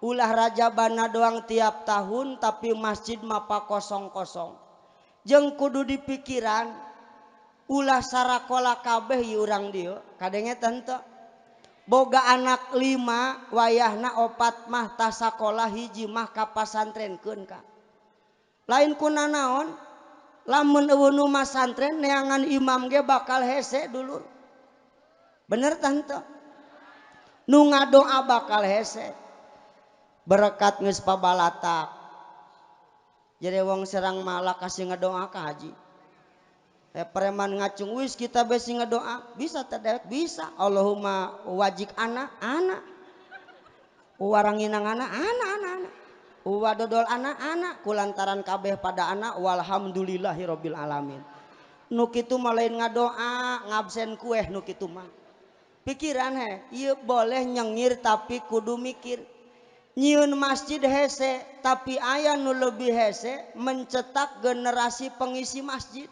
Ulah Rajabana doang tiap tahun tapi masjid mapa kosong-kosong. Jeung kudu dipikiran ulah sarakola kabeh ieu urang dieu. Kadenge teu? Boga anak 5 wayahna 4 mah tah sakola, hiji mah ka pasantrenkeun ka. Lain kuna naon, lamun euweuh nu masantren neangan imam ge bakal hese dulur. Bener tante? Nu ngadoa bakal hese. Berkat geus pabalatak. Jadi wong Serang malah kasih ngadoa ka haji. Preman ngacung wis kita besi ngedoa bisa terdewek bisa. Allahumma wajik anak anak, waranginang anak anak anak anak, wadodol anak anak, kulantaran kabeh pada anak walhamdulillahirabbil alamin. Nu kitu mah lain ngadoa, ngabsen kueh nu kitu mah. Pikiran he, ieu boleh nyengir tapi kudu mikir. Nyieun masjid hese tapi aya nu lebih hese mencetak generasi pengisi masjid.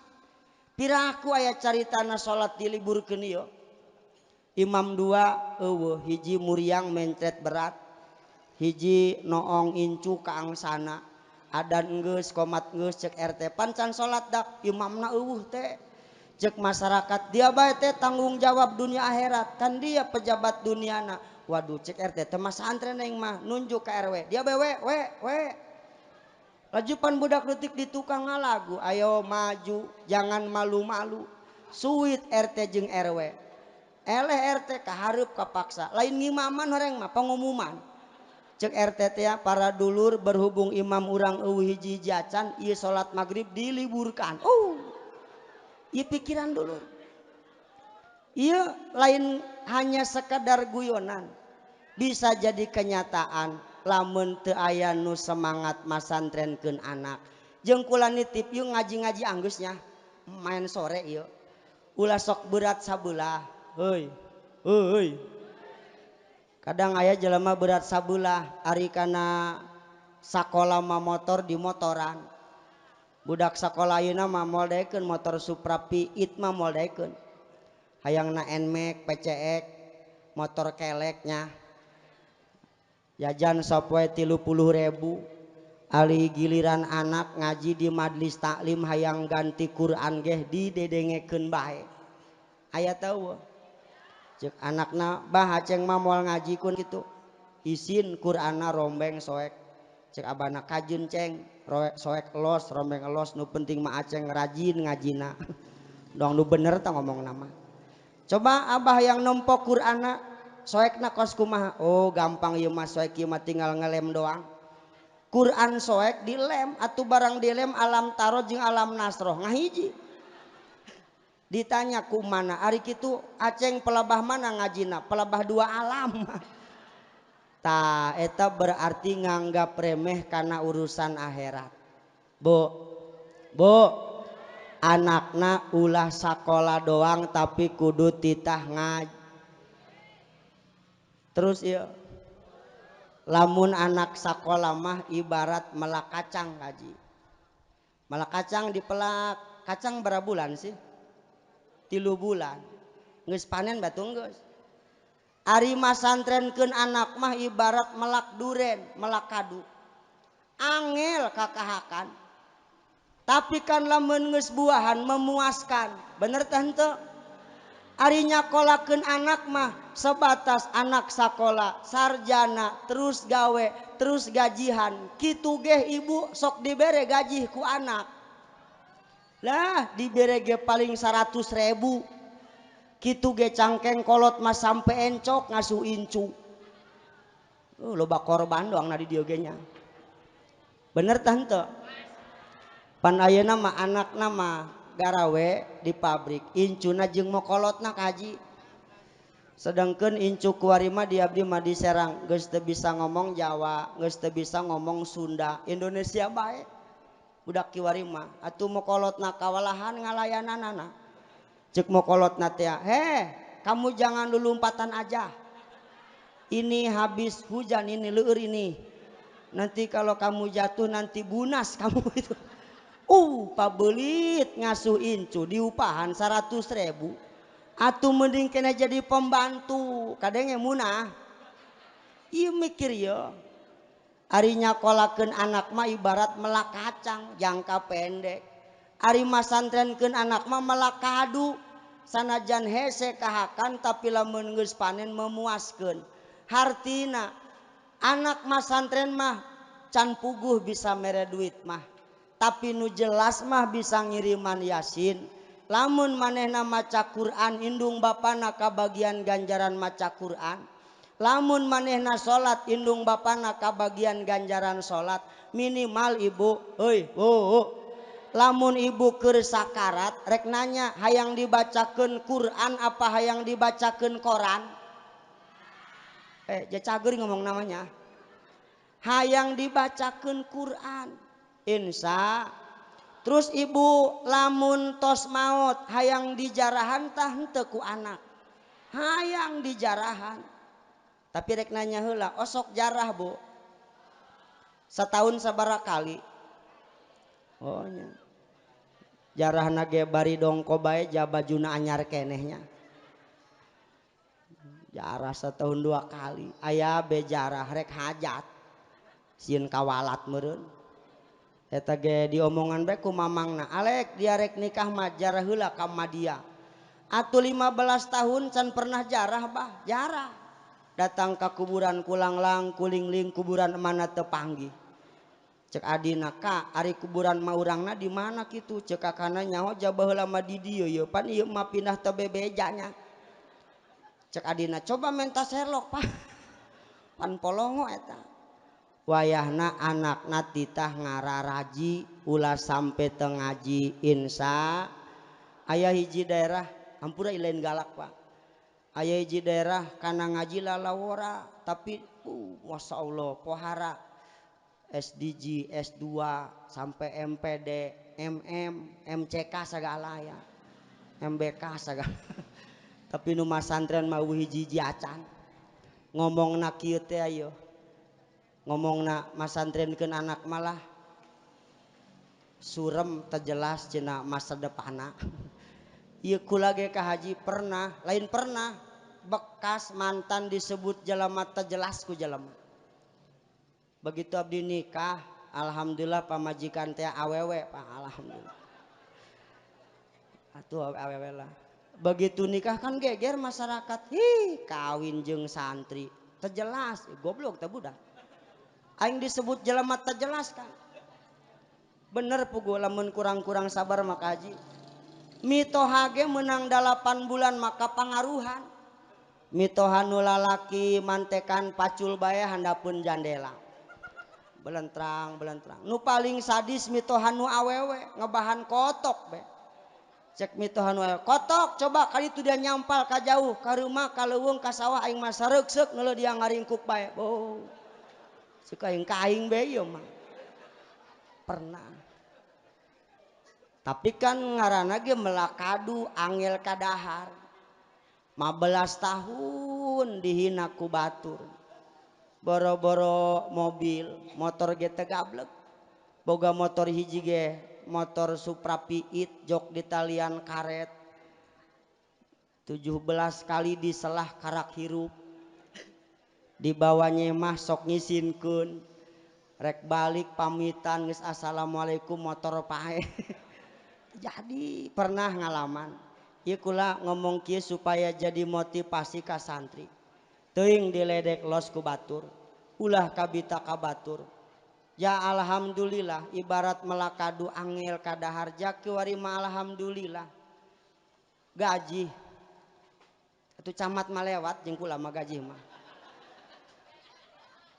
Piraku aya caritana salat diliburkeun ieu. Imam 2 eueuh, hiji muriang mencret berat, hiji noong incu ka angsana. Adan geus komat geus cek RT pancan salat dak imamna eueuh teh. Cek masyarakat dia bae teh tanggung jawab dunia akhirat, kan dia pejabat duniana. Waduh cek RT teh masantren aing mah nunjuk ka RW. Dia bae we we we. Lajupan budak leutik di tukang ngalagu, ayo maju, jangan malu-malu. Suit RT jeung RW. Eleh RT kahareup kapaksa, lain ngimaman horeng mah pengumuman. Cek RT teh ya, para dulur berhubung imam urang eueuh hiji-hiji acan, ieu salat maghrib diliburkan. Oh. Ieu pikiran dulur. Ieu lain hanya sekadar guyonan. Bisa jadi kenyataan lamun teu aya nu semangat masantrenkeun anak. Jeung kula nitip yeuh ngaji-ngaji anggeusnya main sore ieu. Ulah sok berat sabelah. Heuy. Heuy. Kadang aya jelema berat sabelah ari kana sakola mah motor di motoran. Budak sakola ayeuna mah moal daekeun motor Supra P8 mah moal daekeun. Hayangna NMAX, PCX, motor keleknya. Jajan sapoe 30.000. Ali giliran anak ngaji di majelis taklim hayang ganti Quran geh didedengekeun bae. Aya teu? Cek anakna bah aceng mah moal ngaji kun kitu. Isin Quranna rombeng soek. Cek abana kajeun ceng, soek los, rombeng los, nu penting mah aceng rajin ngajina. Dong nu bener tah ngomong nama. Coba abah yang nempo Quranna soekna kos kumaha? Oh gampang ieu mah soek ieu mah tinggal ngelem doang. Quran soek dilem atuh barang dilem alam taro jeung alam nasroh ngahiji. Ditanya ku mana ari kitu aceng pelabah mana ngajina? Pelabah dua alam. Tah eta berarti nganggap remeh kana urusan akhirat. Bu, bu, anakna ulah sakola doang tapi kudu titah ngaji. Terus ieu lamun anak sakola mah ibarat melak kacang kaji. Melak kacang dipelak, kacang berapa bulan sih? 3 bulan. Geus panen batu geus. Ari masantrenkeun anak mah ibarat melak duren, melak kadu. Angel kakahakan. Tapi kan lamun geus buahan memuaskan. Bener teh henteu? Ari nyakolakeun anak mah sebatas anak sakola sarjana terus gawe terus gajihan kitu geh ibu sok dibere gaji ku anak lah dibere ge paling 100.000 kitu ge cangkeng kolot mah sampai encok ngasuh incu. Loba korban doang na di dieu ge nya. Bener tante? Pan ayeuna mah anakna mah garawe di pabrik incuna jeung mokolotna kaji. Sedangkan incu kuari mah di abdi mah di Serang geus teu bisa ngomong Jawa, geus teu bisa ngomong Sunda, Indonesia bae. Budak kiwari mah atuh mokolotna kawalahan ngalayananana. Ceuk mokolotna teh, "Heh, kamu jangan lulumpatan aja. Ini habis hujan ini leur ini. Nanti kalau kamu jatuh nanti bunas kamu itu." Pabelit ngasuh incu diupahan 100.000. Atuh mending kena jadi pembantu, kadang munah. Ieu mikir ya. Ari nyakolakeun anak mah ibarat melak kacang jangka pendek. Ari masantrenkeun anak mah melak kadu. Sanajan hese kahakan tapi lamun geus panen memuaskeun. Hartina anak masantren mah can puguh bisa mere duit mah. Tapi nu jelas mah bisa ngiriman yasin. Lamun manehna maca Quran indung bapana kabagian ganjaran maca Quran. Lamun manehna salat indung bapana kabagian ganjaran salat. Minimal ibu, heuy, oh, lamun ibu keur sakarat rek nanya hayang dibacakeun Quran apa hayang dibacakeun koran? Cager ngomong namanya. Hayang dibacakeun Quran. Insya. Terus ibu lamun tos maot hayang dijarahan tah henteu ku anak. Hayang dijarahan. Tapi rek nanya heula, osok jarah bu? Setahun sabaraha kali? Oh nya. Jarahna ge bari dongko bae jabajuna anyar kenehnya. Jarah setahun 2 kali. Aya be jarah rek hajat. Sieun kawalat meureun. Eta ge diomongan bae ku mamangna, Alek dia rek nikah mah jarah heula ka Madia. Atuh 15 tahun can pernah jarah bah, jarah. Datang ka kuburan kulanglang kulingling kuburan mana teu panggih. Cek adina ka ari kuburan mah urangna di mana kitu? Cek kakana nyaho jaba heula mah di dieu ye pan ieu mah pindah teu bebejanya. Cek adina coba menta serlok pak. Pan polongo eta. Wayahna anakna titah ngararaji ulah sampe teu ngaji insya. Aya hiji daerah hampura lain galak pak. Aya hiji daerah kana ngaji lalawora tapi masya Allah pohara SDG S2 sampai MPD MM MCK segala ya MBK segala. Tapi nu masantren mah hiji-hiji acan ngomongna kieu teh ayo. Ngomongna masantrenkeun anak malah surem terjelas cenah masa depanna. Ieu kula ge ka haji pernah, lain pernah bekas mantan disebut jelema terjelas ku jelema. Begitu abdi nikah, alhamdulillah pamajikan teh awewe, Pak, alhamdulillah. Atuh awewe lah. Begitu nikah kan geger masyarakat, hi kawin jeung santri, terjelas, goblok teh budak. Aing disebut jelema terjelas kan. Bener puguh lamun kurang-kurang sabar maka haji. Mitoha ge menang 8 bulan maka pangaruhan. Mitoha nu lalaki mantekan pacul bae handapeun jandela. Belentrang belentrang. Nu paling sadis mitoha nu awewe ngebahan kotok be. Cek mitoha nu awewe kotok coba kali itu dia nyampal ka jauh ka rumah ka leuweung ka sawah aing mah sareuk-seuk neuleuh dia ngaringkuk bae. Oh. Suka yang kaing be ieu mah. Pernah. Tapi kan ngaranna ge melakadu angel kadahar. 15 tahun dihina ku batur. Boro-boro mobil, motor ge teu gablek. Boga motor hiji ge, motor Supra Piit jok di talian karet. 17 kali diselah karak hirup. Dibawanya mah sok ngisinkeun. Rek balik pamitan geus assalamualaikum motor pae. Jadi pernah ngalaman. Ieu kula ngomong kieu supaya jadi motivasi ka santri. Teuing diledek los ku batur, ulah kabita ka batur. Ya alhamdulillah ibarat melak kadu angel kadahar kiwari mah alhamdulillah. Gaji atuh camat mah lewat jeung kula mah gaji mah.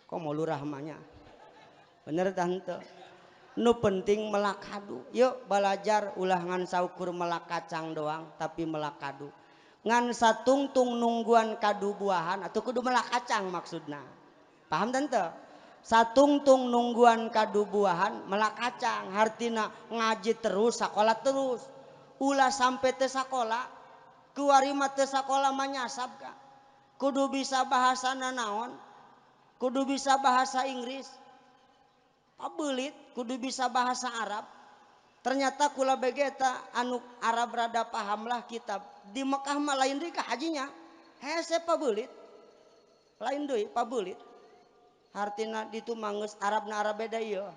Komo lurah mah nya. Bener tante. Nu penting melak kadu. Yuk belajar ulah ngan saukur melak kacang doang tapi melak kadu. Ngan satungtung nungguan kadu buahan atau kudu melak kacang maksudna. Paham tante? Satungtung nungguan kadu buahan melak kacang hartina ngaji terus sakola terus. Ulah sampai teu sakola, kuari mah teu sakola mah nyasab ka. Kudu bisa bahasana naon? Kudu bisa bahasa Inggris. Pabelit kudu bisa bahasa Arab. Ternyata kula begeta anu Arab rada pahamlah kitab. Di Mekah mah lain deui ka hajinya. Hese pabelit. Lain deui pabelit. Hartina ditu mah geus Arabna Arab beda ieu.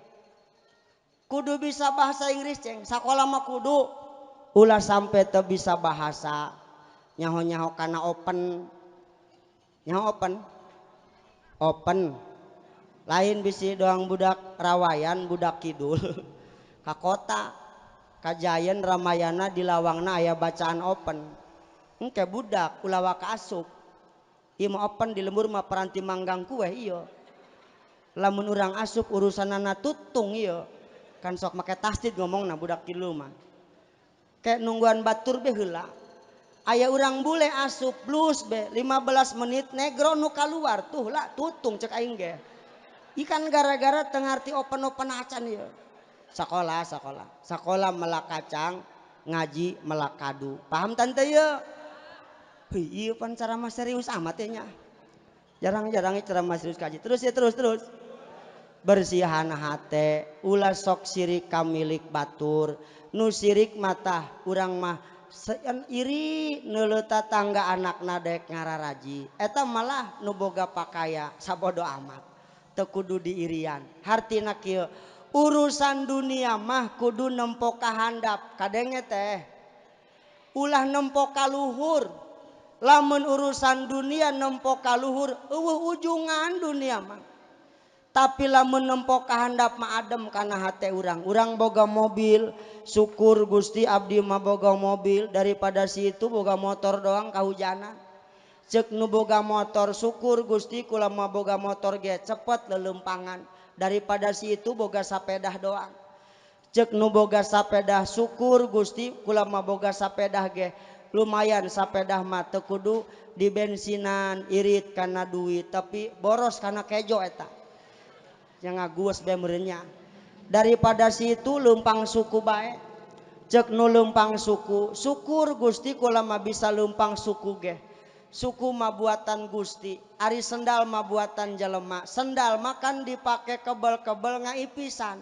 Kudu bisa bahasa Inggris ceng. Sakola mah kudu. Ulah sampai teu bisa bahasa. Nyaho-nyaho kana open. Nyaho open. Open. Lain bisi doang budak rawayan budak kidul ka kota ka Giant Ramayana di lawangna aya bacaan open engke budak ulah waka asup ieu mah open di lembur mah peranti manggang kue ieu lamun urang asup urusanana tutung ieu kan sok make tasdid ngomongna budak kidul mah kayak nungguan batur be heula aya urang bule asup plus be 15 menit negro nu kaluar tuh lah tutung cek aing ge. Ikan gara-gara tengarti open-open acan ya. Sekolah, sekolah. Sekolah melak kacang, ngaji melak kadu. Paham tante ya? Hei, iya pan ceramah serius amat ya nya. Jarang-jarang ceramah serius kaji. Terus ya terus terus. Bersihan hate, ulah sok sirik kamilik batur. Nu sirik mata urang mah iri neuleuh tatangga anakna dek ngararaji. Eta malah nu boga pakaya sabodo amat. Teu kudu diirian. Hartina kieu, urusan dunia mah kudu nempo ka handap. Kadenge teh. Ulah nempo ka luhur. Lamun urusan dunia nempo ka luhur, eueuh ujungan dunia mah. Tapi lamun nempo ka handap mah adem kana hate urang. Urang boga mobil, syukur Gusti abdi mah boga mobil daripada si itu boga motor doang kahujanan. Cek nu boga motor syukur Gusti kula mah boga motor ge cepet lelempangan daripada si itu boga sapedah doang. Cek nu boga sapedah syukur Gusti kula mah boga sapedah ge lumayan sapedah mah teu kudu dibensinan irit kana duit tapi boros kana kejo eta. Yang ngagues bae meureunnya. Daripada si itu leumpang suku bae. Cek nu leumpang suku syukur Gusti kula mah bisa leumpang suku ge. Suku mah buatan Gusti, ari sendal mah buatan jelema. Sendal mah kan dipake kebel-kebel ngaipisan.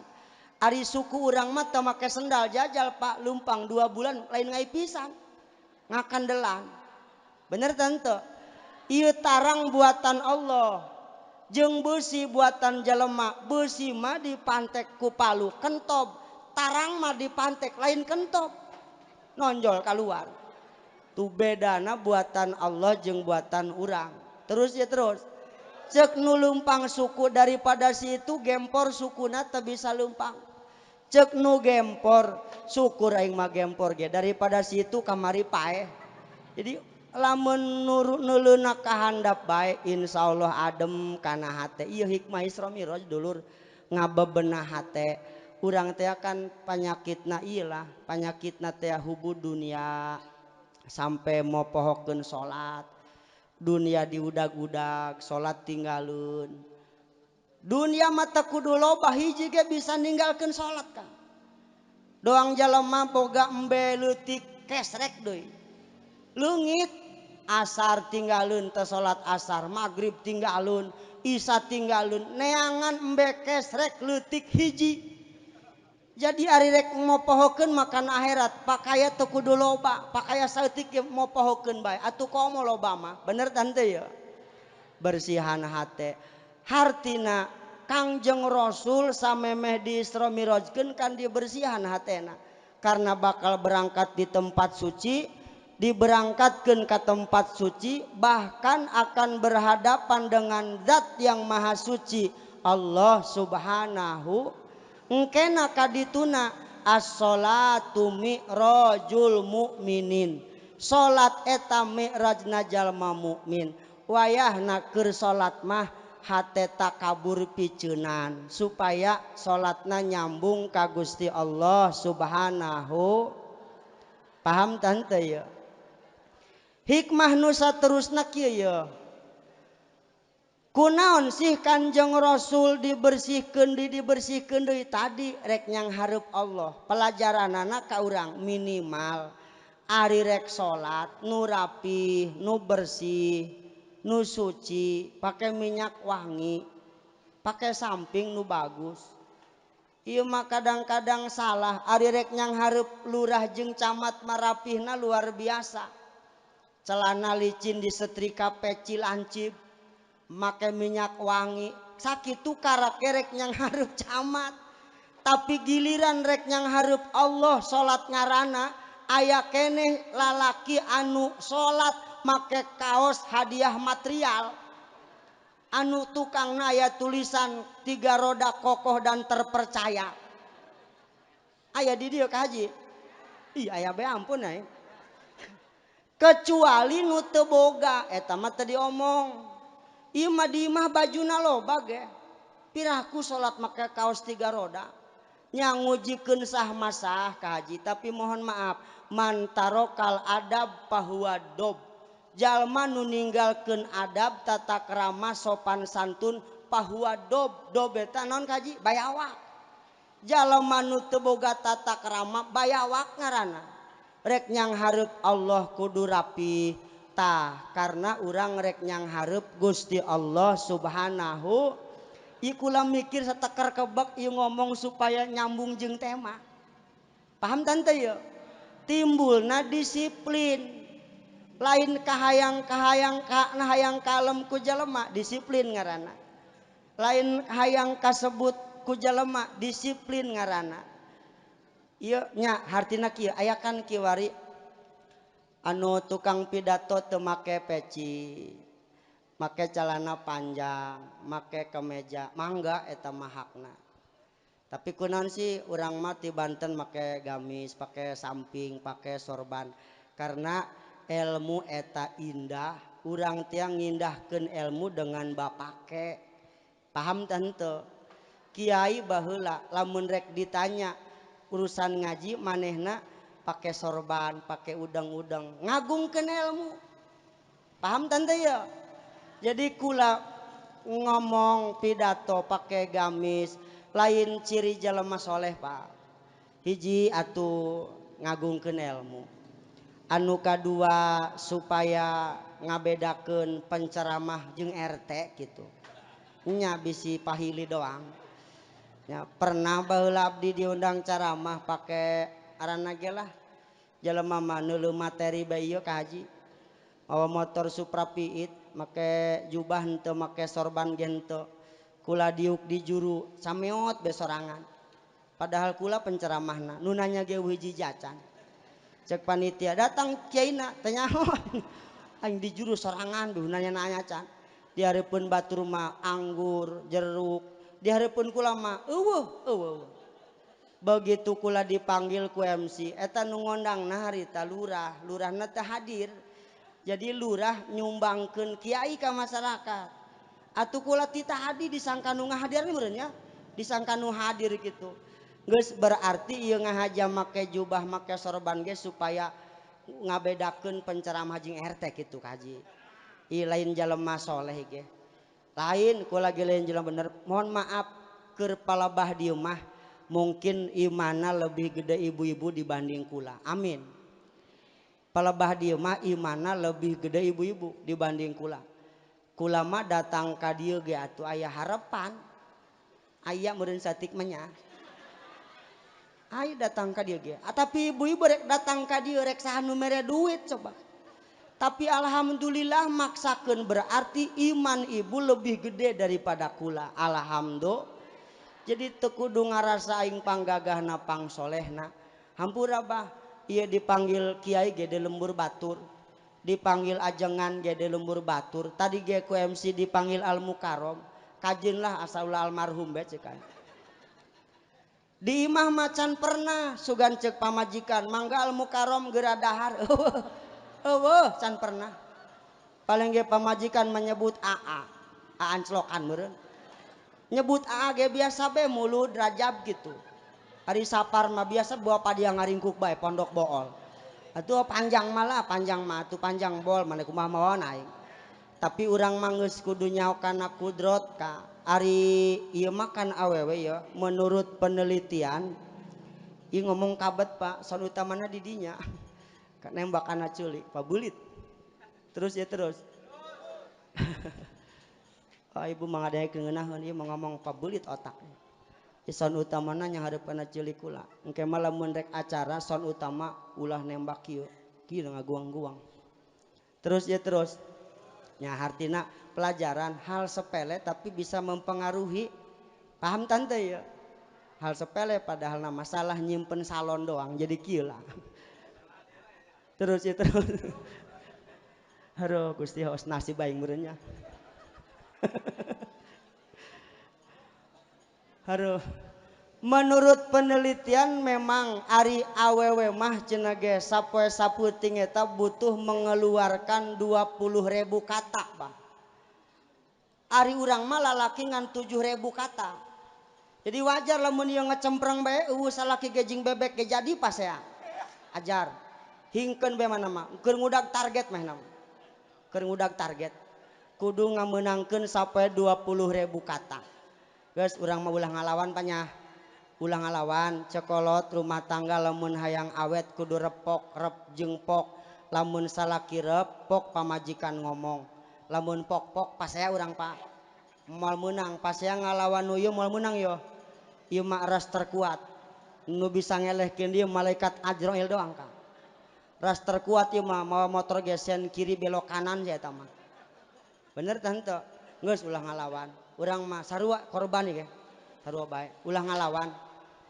Ari suku urang mah teu make sendal jajal Pak lumpang 2 bulan lain ngaipisan. Ngakandelan. Bener tante? Ieu tarang buatan Allah. Jeung beusi buatan jelema. Beusi mah dipantek ku palu kentob, tarang mah dipantek lain kentob. Nonjol keluar. Tuh bedana buatan Allah jeung buatan urang. Terus ya terus. Cek nu leumpang suku daripada si itu gempor sukuna teu bisa leumpang. Cek nu gempor syukur aing mah gempor ge daripada si itu kamari paeh. Jadi lamun nululeuna ka handap bae insyaallah adem kana hate. Ieu hikmah Isra Mi'raj dulur ngabebenah hate. Urang teh kan panyakitna ieu lah, panyakitna teh hubu dunia. Sampai mau pohokeun salat dunia diudag-udag salat tinggalun dunia mah teu kudu loba hiji ge bisa ninggalkeun salat kan doang jalema boga embe leutik kesrek deui leungit asar tinggalun teu salat asar magrib tinggalun isya tinggalun neangan embe kesrek leutik hiji. Jadi ari rek mopohokeun makan akhirat pakaya teu kudu loba pakaya saeutik ge mopohokeun bae atuh komo loba mah bener tante ya bersihan hate hartina Kangjeng Rasul samemeh di Isra Mi'rajkeun kan dibersihan hatena karena bakal berangkat di tempat suci diberangkatkan ke tempat suci, bahkan akan berhadapan dengan zat yang maha suci Allah subhanahu. Engkena kadituna as-sholatu mi'rajul mukminin, salat eta mi'rajna jalma mukmin. Wayahna keur salat mah hate takabur piceunan supaya salatna nyambung ka Gusti Allah subhanahu. Paham tante ya? Hikmah nu saterusna kieu ye. Kunaon sih Kanjeng Rasul dibersihkeun deui, dibersihkeun deui tadi rek nyang hareup Allah. Pelajaranana ka urang minimal ari rek salat nu rapih, nu bersih, nu suci, pake minyak wangi, pake samping nu bagus. Ieu mah kadang-kadang salah ari rek nyang hareup lurah jeung camat marapihna luar biasa. Celana licin disetrika peci lancip, make minyak wangi, sakitu karek nyang hareup camat. Tapi giliran rek nyang hareup Allah salat ngarana aya keneh lalaki anu salat make kaos hadiah material, anu tukangna aya tulisan 3 roda kokoh dan terpercaya. Aya di dieu ka haji? Ih aya bae ampun ai. Kecuali nu teu boga eta mah teu diomong. Ieu mah di imah bajuna loba ge. Piraku salat make kaos 3 roda. Nya ngujikeun sah masah ka haji, tapi mohon maaf, man tarokal adab fahuwa dob. Jalma nu ninggalkeun adab tata krama sopan santun fahuwa dob. Dob eta naon ka haji? Bayawak. Jalma nu teu boga tata krama bayawak ngaranna. Rek nyang hareup Allah kudu rapi tah, karena urang rek nyang hareup Gusti Allah subhanahu. Ikula mikir sateker kebek ieu ngomong supaya nyambung jeung tema. Paham tante ya? Timbulna disiplin. Lain kahayang-kahayang ka, hayang kalem ku jelema disiplin ngaranna. Lain hayang kasebut ku jelema disiplin ngaranna. Ieu nya hartina kieu aya kan kiwari anu tukang pidato teu make peci, make celana panjang, make kemeja, mangga eta mah hakna. Tapi kunaon sih urang mah ti Banten make gamis, pake samping, pake sorban, karena ilmu eta indah, urang tiang ngindahkeun ilmu dengan bapake. Paham tante? Kiai baheula lamun rek ditanya urusan ngaji manehna pake sorban, pake udang-udang, ngagungkeun ilmu. Paham tante ya? Jadi kula ngomong pidato pake gamis lain ciri jelema soleh Pak. Hiji atuh ngagungkeun ilmu. Anu kadua supaya ngabedakeun penceramah jeung RT gitu. Nya bisi pahili doang. Ya, pernah baheula abdi diundang ceramah pake arana ge lah. Jelema mah neuleuh materi bae ieu ka haji. Mawa motor Supra Piit, make jubah henteu, make sorban ge henteu. Kula diuk di juru sameot be sorangan. Padahal kula penceramahna, nu nanya ge hiji jacan. Cek panitia datang kiaina teu nyaho. Aing di juru sorangan duh nanya-nanya can. Di hareupeun batur mah anggur, jeruk, di hareupeun kula mah eueuh eueuh. Begitu kula dipanggil ku MC, eta nu ngondangna harita lurah, lurahna teu hadir. Jadi lurah nyumbangkeun kiai ka masyarakat. Atuh kula ti tadi disangka nu ngahadir meureun nya, disangka nu hadir gitu. Geus berarti ieu ngahaja make jubah make sorban ge supaya ngabedakeun penceramah jeung RT kitu ka haji. Ieu lain jelema soleh ge. Lain kula ge lain jelema bener. Mohon maaf keur palebah dieu mah mungkin imana lebih gede ibu-ibu dibanding kula. Amin. Palebah dieu mah imana lebih gede ibu-ibu dibanding kula. Kula mah datang ka dieu ge atuh aya harapan. Aya meureun satik mah nya. Aya datang ka dieu ge. Tapi ibu-ibu rek datang ka dieu rek saha nu mere duit coba. Tapi alhamdulillah maksakeun berarti iman ibu lebih gede daripada kula. Alhamdulillah. Jadi teu kudu ngarasa aing panggagahna pangsolehna. Hampura bah. Ieu dipanggil kiai gede lembur batur, dipanggil ajengan gede lembur batur, tadi ge ku MC dipanggil Al Mukarrom, kajeun lah asa ulah almarhum bae ceuk aing. Di imah macan pernah sugan ceuk pamajikan mangga Al Mukarrom geura dahar. Eueuh can pernah. Paling ge pamajikan menyebut AA, aanclokan meureun. Nyebut AA ge biasa be mulud rajab gitu. Hari sapar mah biasa bawa padia ngaringkuk bae pondok bool. Atuh panjang malah panjang mah atuh panjang bol mana kumaha mawa aing. Tapi urang mah geus kudu nyaho kana kudrot ka. Ari ieu mah kan awewe ya menurut penelitian ieu ngomong kabet Pak, son utamana di dinya. Nembak kana culi, pabulit. Terus ya terus. Oh, ibu mah ngadaekeun ngeunaheun ieu mah ngomong pabulit otak. Son utamana nya hareup kana ceuli kula. Engke mah lamun rek acara son utama ulah nembak kieu. Kieu ngaguang-guang. Terus ya terus. Nya hartina pelajaran hal sepele tapi bisa mempengaruhi. Paham tante ya? Hal sepele padahal na masalah nyimpen salon doang jadi kieu lah. Terus ya terus. Aduh Gusti hos nasib aing meureun nya. Aduh. Menurut penelitian memang ari awewe mah cenah ge sapoe saputing eta butuh mengeluarkan 20.000 kata, Bang. Ari urang mah lalaki ngan 7.000 kata. Jadi wajar lamun ieu ngecempreng bae eueuh salaki ge jeung bebek ge jadi pasea. Ajar. Hingkeun bae mana mah, keur ngudag target mah nama. Keur ngudag target. Kudu ngamenangkeun sampai 20.000 kata. Geus urang mah ulah ngalawan panyah. Ulah ngalawan cekolot rumah tangga lamun hayang awet kudu repok rep jeung pok. Lamun salaki rep pok pamajikan ngomong. Lamun pok-pok pasea urang Pak. Moal meunang pasea ngalawan nu ieu moal meunang yo. Ieu mah ras terkuat. Nu bisa ngelehkeun dieu malaikat Azrail doang Kang. Ras terkuat ieu mah mawa motor gesen kiri belok kanan sia eta mah. Bener tante? Geus ulah ngalawan. Urang mah sarua korban ieu ge. Sarua bae. Ulah ngalawan.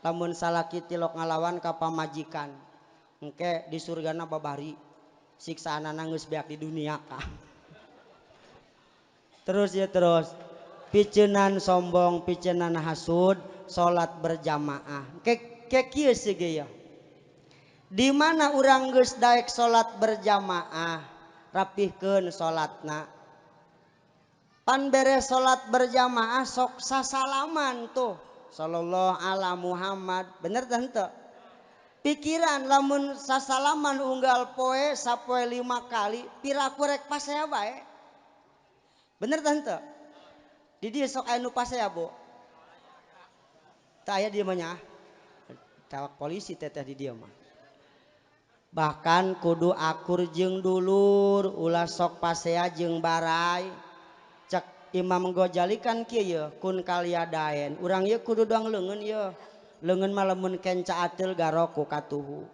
Lamun salaki tilok ngalawan ka pamajikan. Engke di surgana babari. Siksaanana geus beak di dunia ka. Terus ya terus. Picenan sombong, picenan hasud, salat berjamaah. Ke kieu sih ge ya. Di mana urang geus daek salat berjamaah, rapihkeun salatna. Pan beres salat berjamaah sok sasalaman tuh. Sallallahu ala Muhammad. Bener teh henteu? Pikiran lamun sasalaman unggal poe sapoe 5 kali piraku rek pasea bae. Bener teh henteu? Di dieu sok aya nu pasea, Bu. Teu aya di mah nya. Tawak polisi teteh di dieu mah. Bahkan kudu akur jeung dulur, ulah sok pasea jeung barai. Cek Imam Ghazali kan kieu ye, kun kaliadaen. Urang ieu kudu doang leungeun ye. Leungeun mah lamun kenca ateul garo ku katuhu.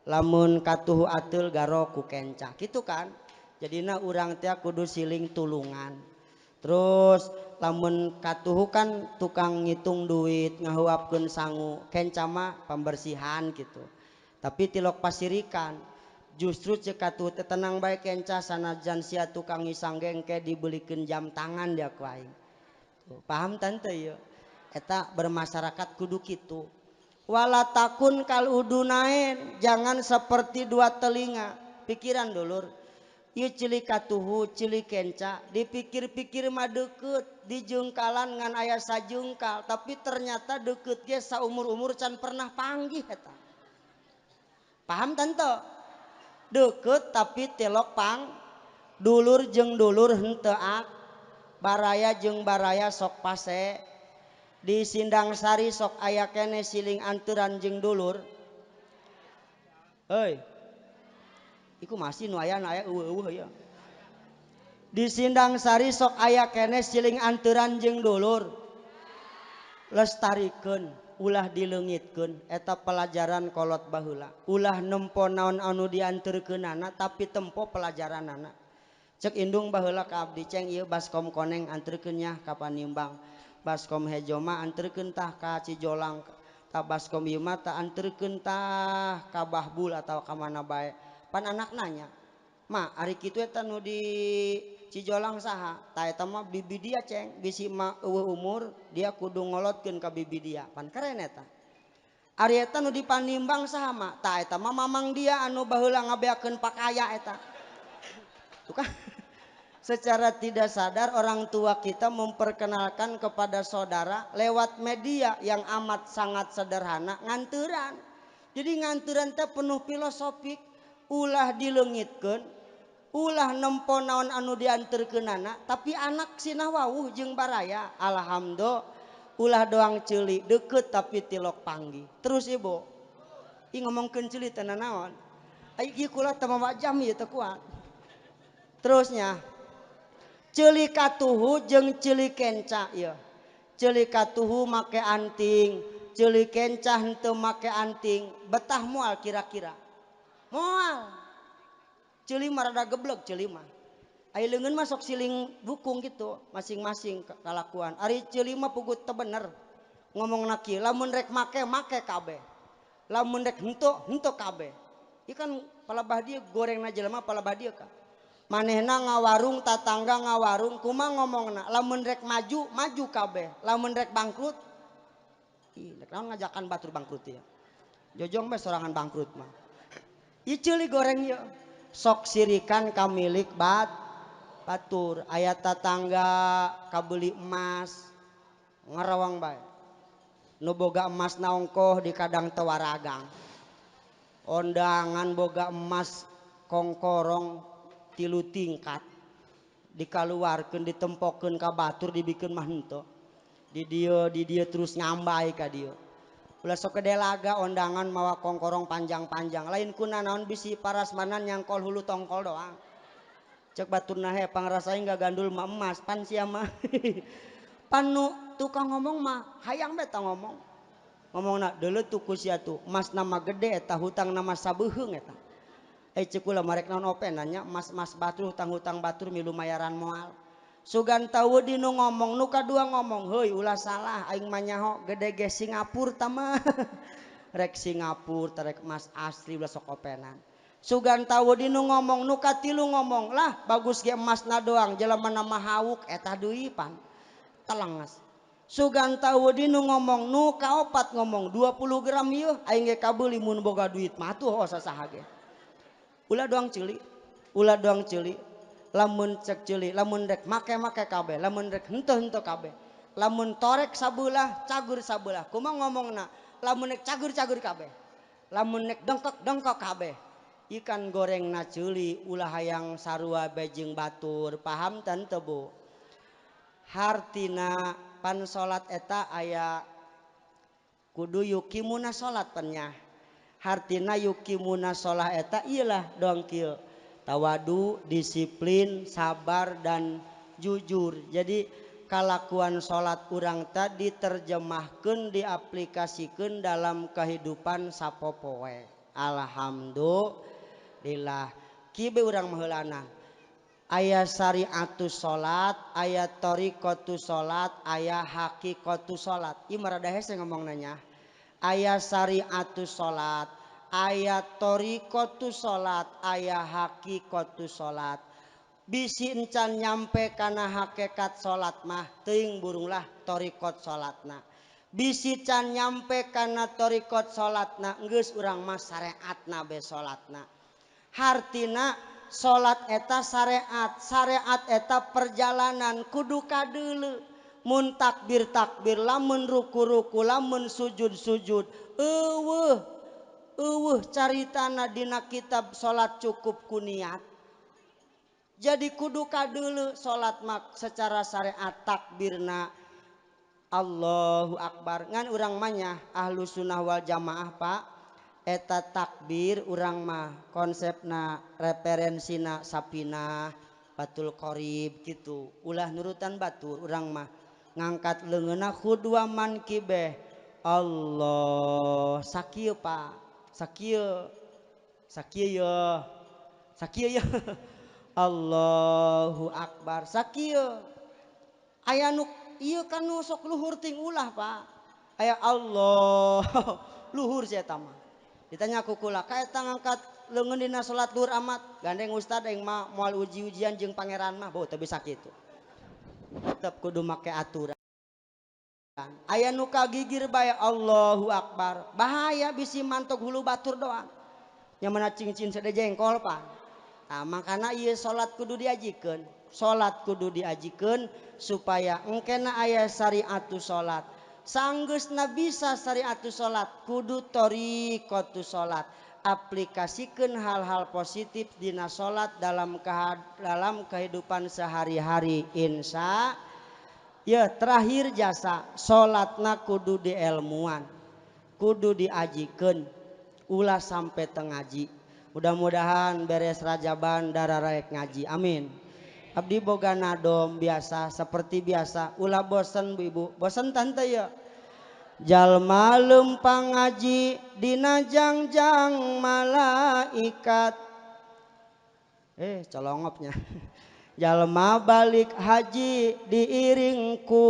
Lamun katuhu ateul garo ku kenca. Kitu kan? Jadina urang teh kudu siling tulungan. Terus lamun katuhu kan tukang ngitung duit, ngahuapkeun sangu, kenca mah pembersihan gitu. Tapi tilok pasirikan, justru cek katuhu teh tenang bae kenca sanajan sia tukang ngisang gengke dibelikeun jam tangan dia ku aing. Tuh, paham tante ieu? Eta bermasyarakat kudu kitu. Wala takun kal udunain, jangan seperti dua telinga. Pikiran dulur. Ieu ceuli katuhu, ceuli kenca, dipikir-pikir mah deukeut, dijungkalan ngan aya sajungkal, tapi ternyata deukeut ge saumur-umur can pernah panggih eta. Paham tante? Deukeut tapi tilok pang dulur jeung dulur henteu ak, baraya jeung baraya sok pase. Di Sindang Sari sok aya keneh siling anturan jeung dulur. Heuy. Iku masih nu aya aya eueuh-eueuh ya. Di Sindang Sari sok aya keneh siling anturan jeung dulur. Lestarikeun, ulah dileungitkeun, eta pelajaran kolot baheula. Ulah nempo naon anu dianterkeunana tapi tempo pelajaranana. Cek indung baheula ka abdi ceng ieu baskom koneng anterkeun nya ka Panimbang. Baskom hejo mah anterkeun tah ka Cijolang. Tah baskom ieu mah tah anterkeun tah ka Bahbul atawa ka mana bae. Pan anak nanya, "Ma, ari kitu eta nu di Cijolang saha?" Tah eta mah bibi dia ceng, bisi mah eueuh umur dia kudu ngolotkeun ka bibi dia. Pan keren eta. Ari eta nu dipanimbang saha mah? Tah eta mah mamang dia anu baheula ngabeakeun pakaya eta. Tuh kan. Secara tidak sadar orang tua kita memperkenalkan kepada saudara lewat media yang amat sangat sederhana, nganturan. Jadi nganturan teh penuh filosofik, ulah dileungitkeun, ulah nempo naon anu dianterkeunana, tapi anak sinah wawuh jeung baraya. Alhamdulillah, ulah doang ceuli deket tapi tilok panggih. Terus ibu, ih ngomongkeun ceuli teh naon? Ai ieu kula teh mawa jam ieu teu kuat. Terusnya ceuli katuhu jeung ceuli kenca ieu. Ceuli katuhu make anting, ceuli kenca henteu make anting, betah moal kira-kira? Moal. Ceuli mah rada geblek ceuli mah. Ai leungeun mah sok siling dukung gitu, masing-masing kalakuan. Ari ceuli mah puguh teu bener. Ngomongna kieu, lamun rek make make kabeh. Lamun rek henteu henteu kabeh. Ieu kan palebah dieu gorengna jelema palebah dieu ka. Manehna ngawarung, tatangga ngawarung, kumaha ngomongna? Lamun rek maju, maju kabeh. Lamun rek bangkrut, ih, rek naon ngajakan batur bangkrut ya. Jojong bae sorangan bangkrut mah. Ieu ceuli goreng ieu. Sok sirikan ka milik batur. Aya tatangga kabeuli emas, ngarawang bae. Nu boga emas naongkoh di kadang teu waragang. Ondangan boga emas kongkorong 3 tingkat dikaluarkeun ditempokeun ka batur dibikeun mah henteu. Di dieu di dieu terus ngambai ka dieu. Ulah sok gede laga ondangan mawa kongkorong panjang-panjang lain kuna naon bisi parasmanan nyangkol hulu tongkol doang. Cek baturna he pangrasain gak gandul mah emas pan sia mah. Pan nu tukang ngomong mah hayang beta ngomong. Ngomongna deuleu tuku sia tuh emas nama gede eta hutang nama sabeuheung eta. Cek kula marek naon ope nanya emas-emas batur hutang-hutang batur milu mayaran moal. Sugan tahu di nu ngomong nu kadua ngomong heuy ulah salah aing mah nyaho gede ge Singapura tah mah. Rek Singapura rek emas asli ulah sok openan. Sugan tahu di nu ngomong nu katilu ngomong lah bagus ge emasna doang jelema nama hauk eta deui pan. Telenges. Sugan tahu di nu ngomong nu kaopat ngomong 20 gram ieu aing ge kabeuli mun boga duit mah atuh oh sasaha ge. Ulah doang ceuli, ulah doang ceuli. Lamun cek ceuli, lamun rek make-make kabeh, lamun rek henteu-henteu kabeh. Lamun torek sabelah, cagur sabelah. Kumaha ngomongna? Lamun rek cagur-cagur kabeh. Lamun rek dongkok-dongkok kabeh. Ikan gorengna ceuli ulah hayang sarua bae jeung batur. Paham teu teu Bu? Hartina pan salat eta aya kudu yukimuna salat pan nya. Hartina yukimuna sholah eta iyalah doang kieu. Tawadu, disiplin, sabar dan jujur. Jadi kalakuan sholat urang tadi terjemahkeun diaplikasikeun dalam kehidupan sapopoe. Alhamdulillah. Kieu bae urang mah heulana. Aya syariatus sholat, aya thariqatus sholat, aya haqiqatus sholat. Ieu mah rada hese ngomongna nya. Aya syariatus sholat, aya thariqatus sholat, aya haqiqatus sholat. Bisi encan nyampe kana hakikat sholat mah teuing burunglah thariqat sholatna. Bisi can nyampe kana thariqat sholatna geus urang mah syariatna be sholatna. Hartina sholat eta syariat, syariat eta perjalanan kudu kadeuleu. Mun takbir takbir, lamun ruku ruku, lamun sujud sujud, eueuh eueuh caritana dina kitab salat cukup ku niat. Jadi kudu kadeuleu salat mak secara syariat takbirna Allahu Akbar. Ngan urang mah nya ahlu sunnah wal jamaah Pak, eta takbir urang mah konsepna referensina sapinah Fathul Qorib gitu. Ulah nurutan batur urang mah ngangkat leungeunna khudwa mankibeh Allah sakieu Pak, sakieu, sakieu ya, sakieu ya. Allahu Akbar sakieu. Aya nu ieu kan nu sok luhur ting ulah Pak. Aya Allah luhur sia eta mah. Ditanya ku kula, ka eta ngangkat leungeun dina salat luhur amat. Gandeng ustad aing mah moal uji-ujian jeung pangeran mah, beuh teu bisa kitu. Tetep kudu make aturan. Aya nu kagigir bae Allahu Akbar. Bahaya bisi mantog hulu batur doang. Nya mana cincin sede jengkol pan. Tah makana ieu salat kudu diajikeun. Salat kudu diajikeun supaya engkena aya syariatu salat. Sanggeusna bisa syariatu salat kudu thariqatu salat. Aplikasikeun hal-hal positif dina salat dalam kehidupan sehari-hari insya. Ya terakhir jasa salatna kudu dielmuan, kudu diajikeun, ulah sampai tengaji. Mudah-mudahan beres rajaban dararaek ngaji, amin. Abdi boga nadom biasa seperti biasa, ulah bosen bu ibu, bosen tante ya. Jalma lempang ngaji dina jangjang malaikat. Colongopnya. Jalma balik haji diiringku.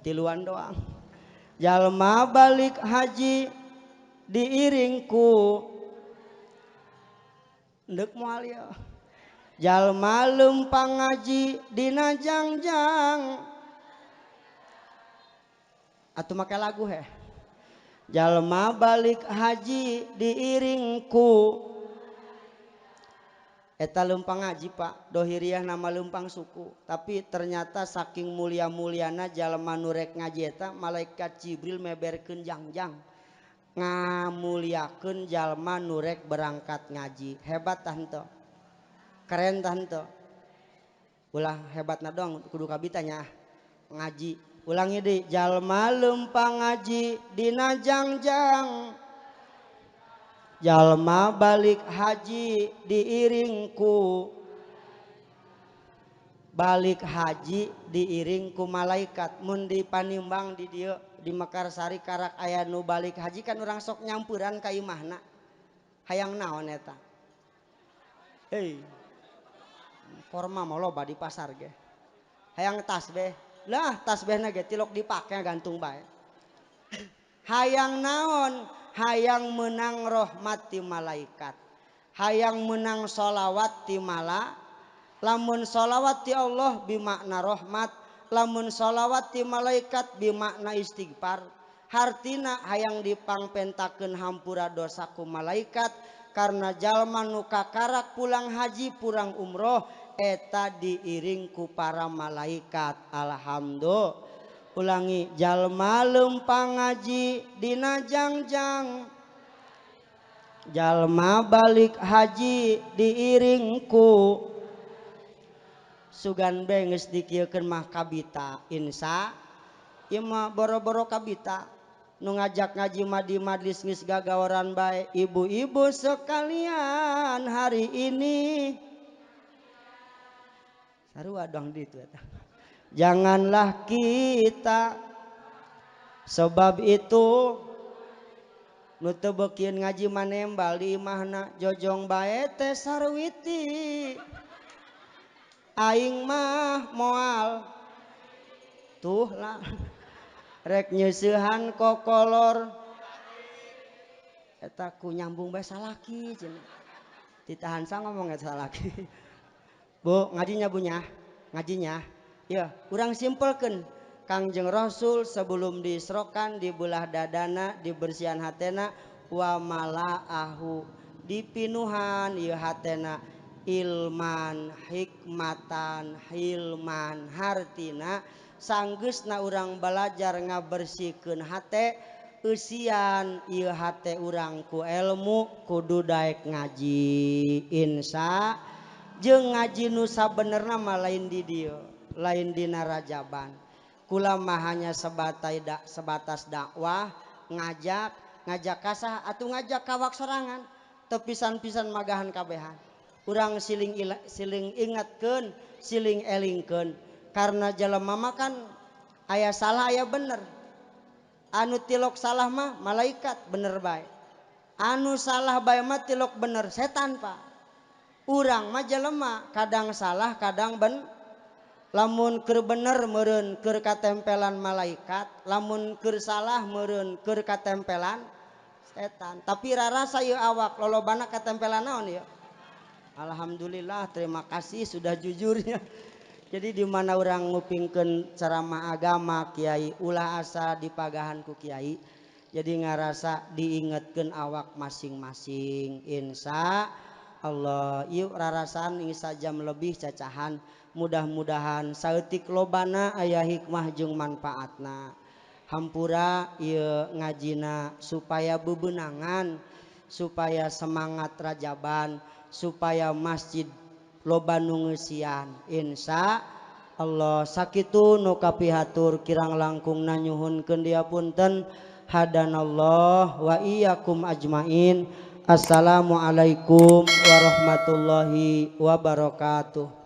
Tiluan doang. Jalma balik haji diiringku. Ndek moal ya. Jalma lempang ngaji dina jangjang. Atuh make lagu heh. Jalma balik haji diiringku. Eta lempang ngaji pak, dohiriah nama lempang suku. Tapi ternyata saking mulia-muliana jalma nu rek ngaji eta malaikat Jibril meberkeun jangjang. Ngamuliakeun jalma nu rek berangkat ngaji. Hebat tah henteu? Keren tah henteu? Ulah hebatna doang kudu kabitanya ngaji. Ulangi deui, jalma lempang ngaji dina jangjang. Jalma balik haji diiringku. Balik haji diiringku malaikat. Mun dipanimbang di dieu di Mekarsari karak aya nu balik haji kan urang sok nyampuran ka imahna. Hayang naon eta? Hei. Korma mah loba di pasar ge. Hayang tasbih. Lah tasbihna ge tilok dipake gantung bae. Hayang naon? Hayang menang rahmat ti malaikat, hayang menang sholawat ti mala. Lamun sholawat ti Allah bimakna rahmat, lamun sholawat ti malaikat bimakna istighfar. Hartina hayang dipangpentakeun hampura dosa ku malaikat karena jalma nu kakarak pulang haji pulang umroh eta diiring ku para malaikat. Alhamdulillah. Ulangi, jalma lempang ngaji dina jangjang. Jalma balik haji diiringku. Sugan be geus dikieukeun mah kabita insya. Ieu mah boro-boro kabita. Nu ngajak ngaji mah di majlis geus gagawaran bae. Ibu-ibu sekalian hari ini. Sarua dong ditu eta. Janganlah kita sebab itu nu teu beukieun ngaji manembal di imahna jojong bae teh sarwiti. Aing mah moal tuh lah rek nyeusehan kokolor eta ku nyambung bae salaki cenah. Ditahan sa ngomong eta salaki. Bu ngajinya bu nya ngajinya. Ya, urang simpelkeun Kangjeng Rasul sebelum diisrokan dibelah dadana dibersihan hatena wa malaahu dipinuhan ieu hatena ilman hikmatan hilman. Hartina sanggeusna urang belajar ngabersihkeun hate eusian ieu hate urang ku ilmu kudu daek ngaji insya. Jeung ngaji nu sabenerna mah lain di dieu, lain dina rajaban. Kula mah hanya sebatas dakwah, ngajak, ngajak kasah atau ngajak kawak sorangan, teu pisan-pisan magahan kabehan. Urang siling siling ingatkeun, siling elingkeun. Karena jelema mah kan aya salah aya bener. Anu tilok salah mah malaikat bener bae. Anu salah bae mah tilok bener setan pak. Urang mah jelema kadang salah kadang ben. Lamun keur bener meureun keur katempelan malaikat, lamun keur salah meureun keur katempelan setan. Tapi rarasa ieu awak lolobana katempelan naon ieu? Alhamdulillah, terima kasih sudah jujurnya. Jadi di mana orang ngupingkeun ceramah agama kiai, ulah asa dipagahan ku kiai. Jadi ngarasa diingetkeun awak masing-masing. Insya Allah yuk rarasaan ing sajam lebih cacahan, mudah-mudahan saeutik lobana aya hikmah jeung manfaatna. Hampura ieu ngajina supaya bebenangan, supaya semangat rajaban, supaya masjid loba nu ngeusian. Insya Allah sakitu nu kapihatur, kirang langkungna nyuhunkeun diapunten. Hadanallah wa iyyakum ajmain. Assalamualaikum warahmatullahi wabarakatuh.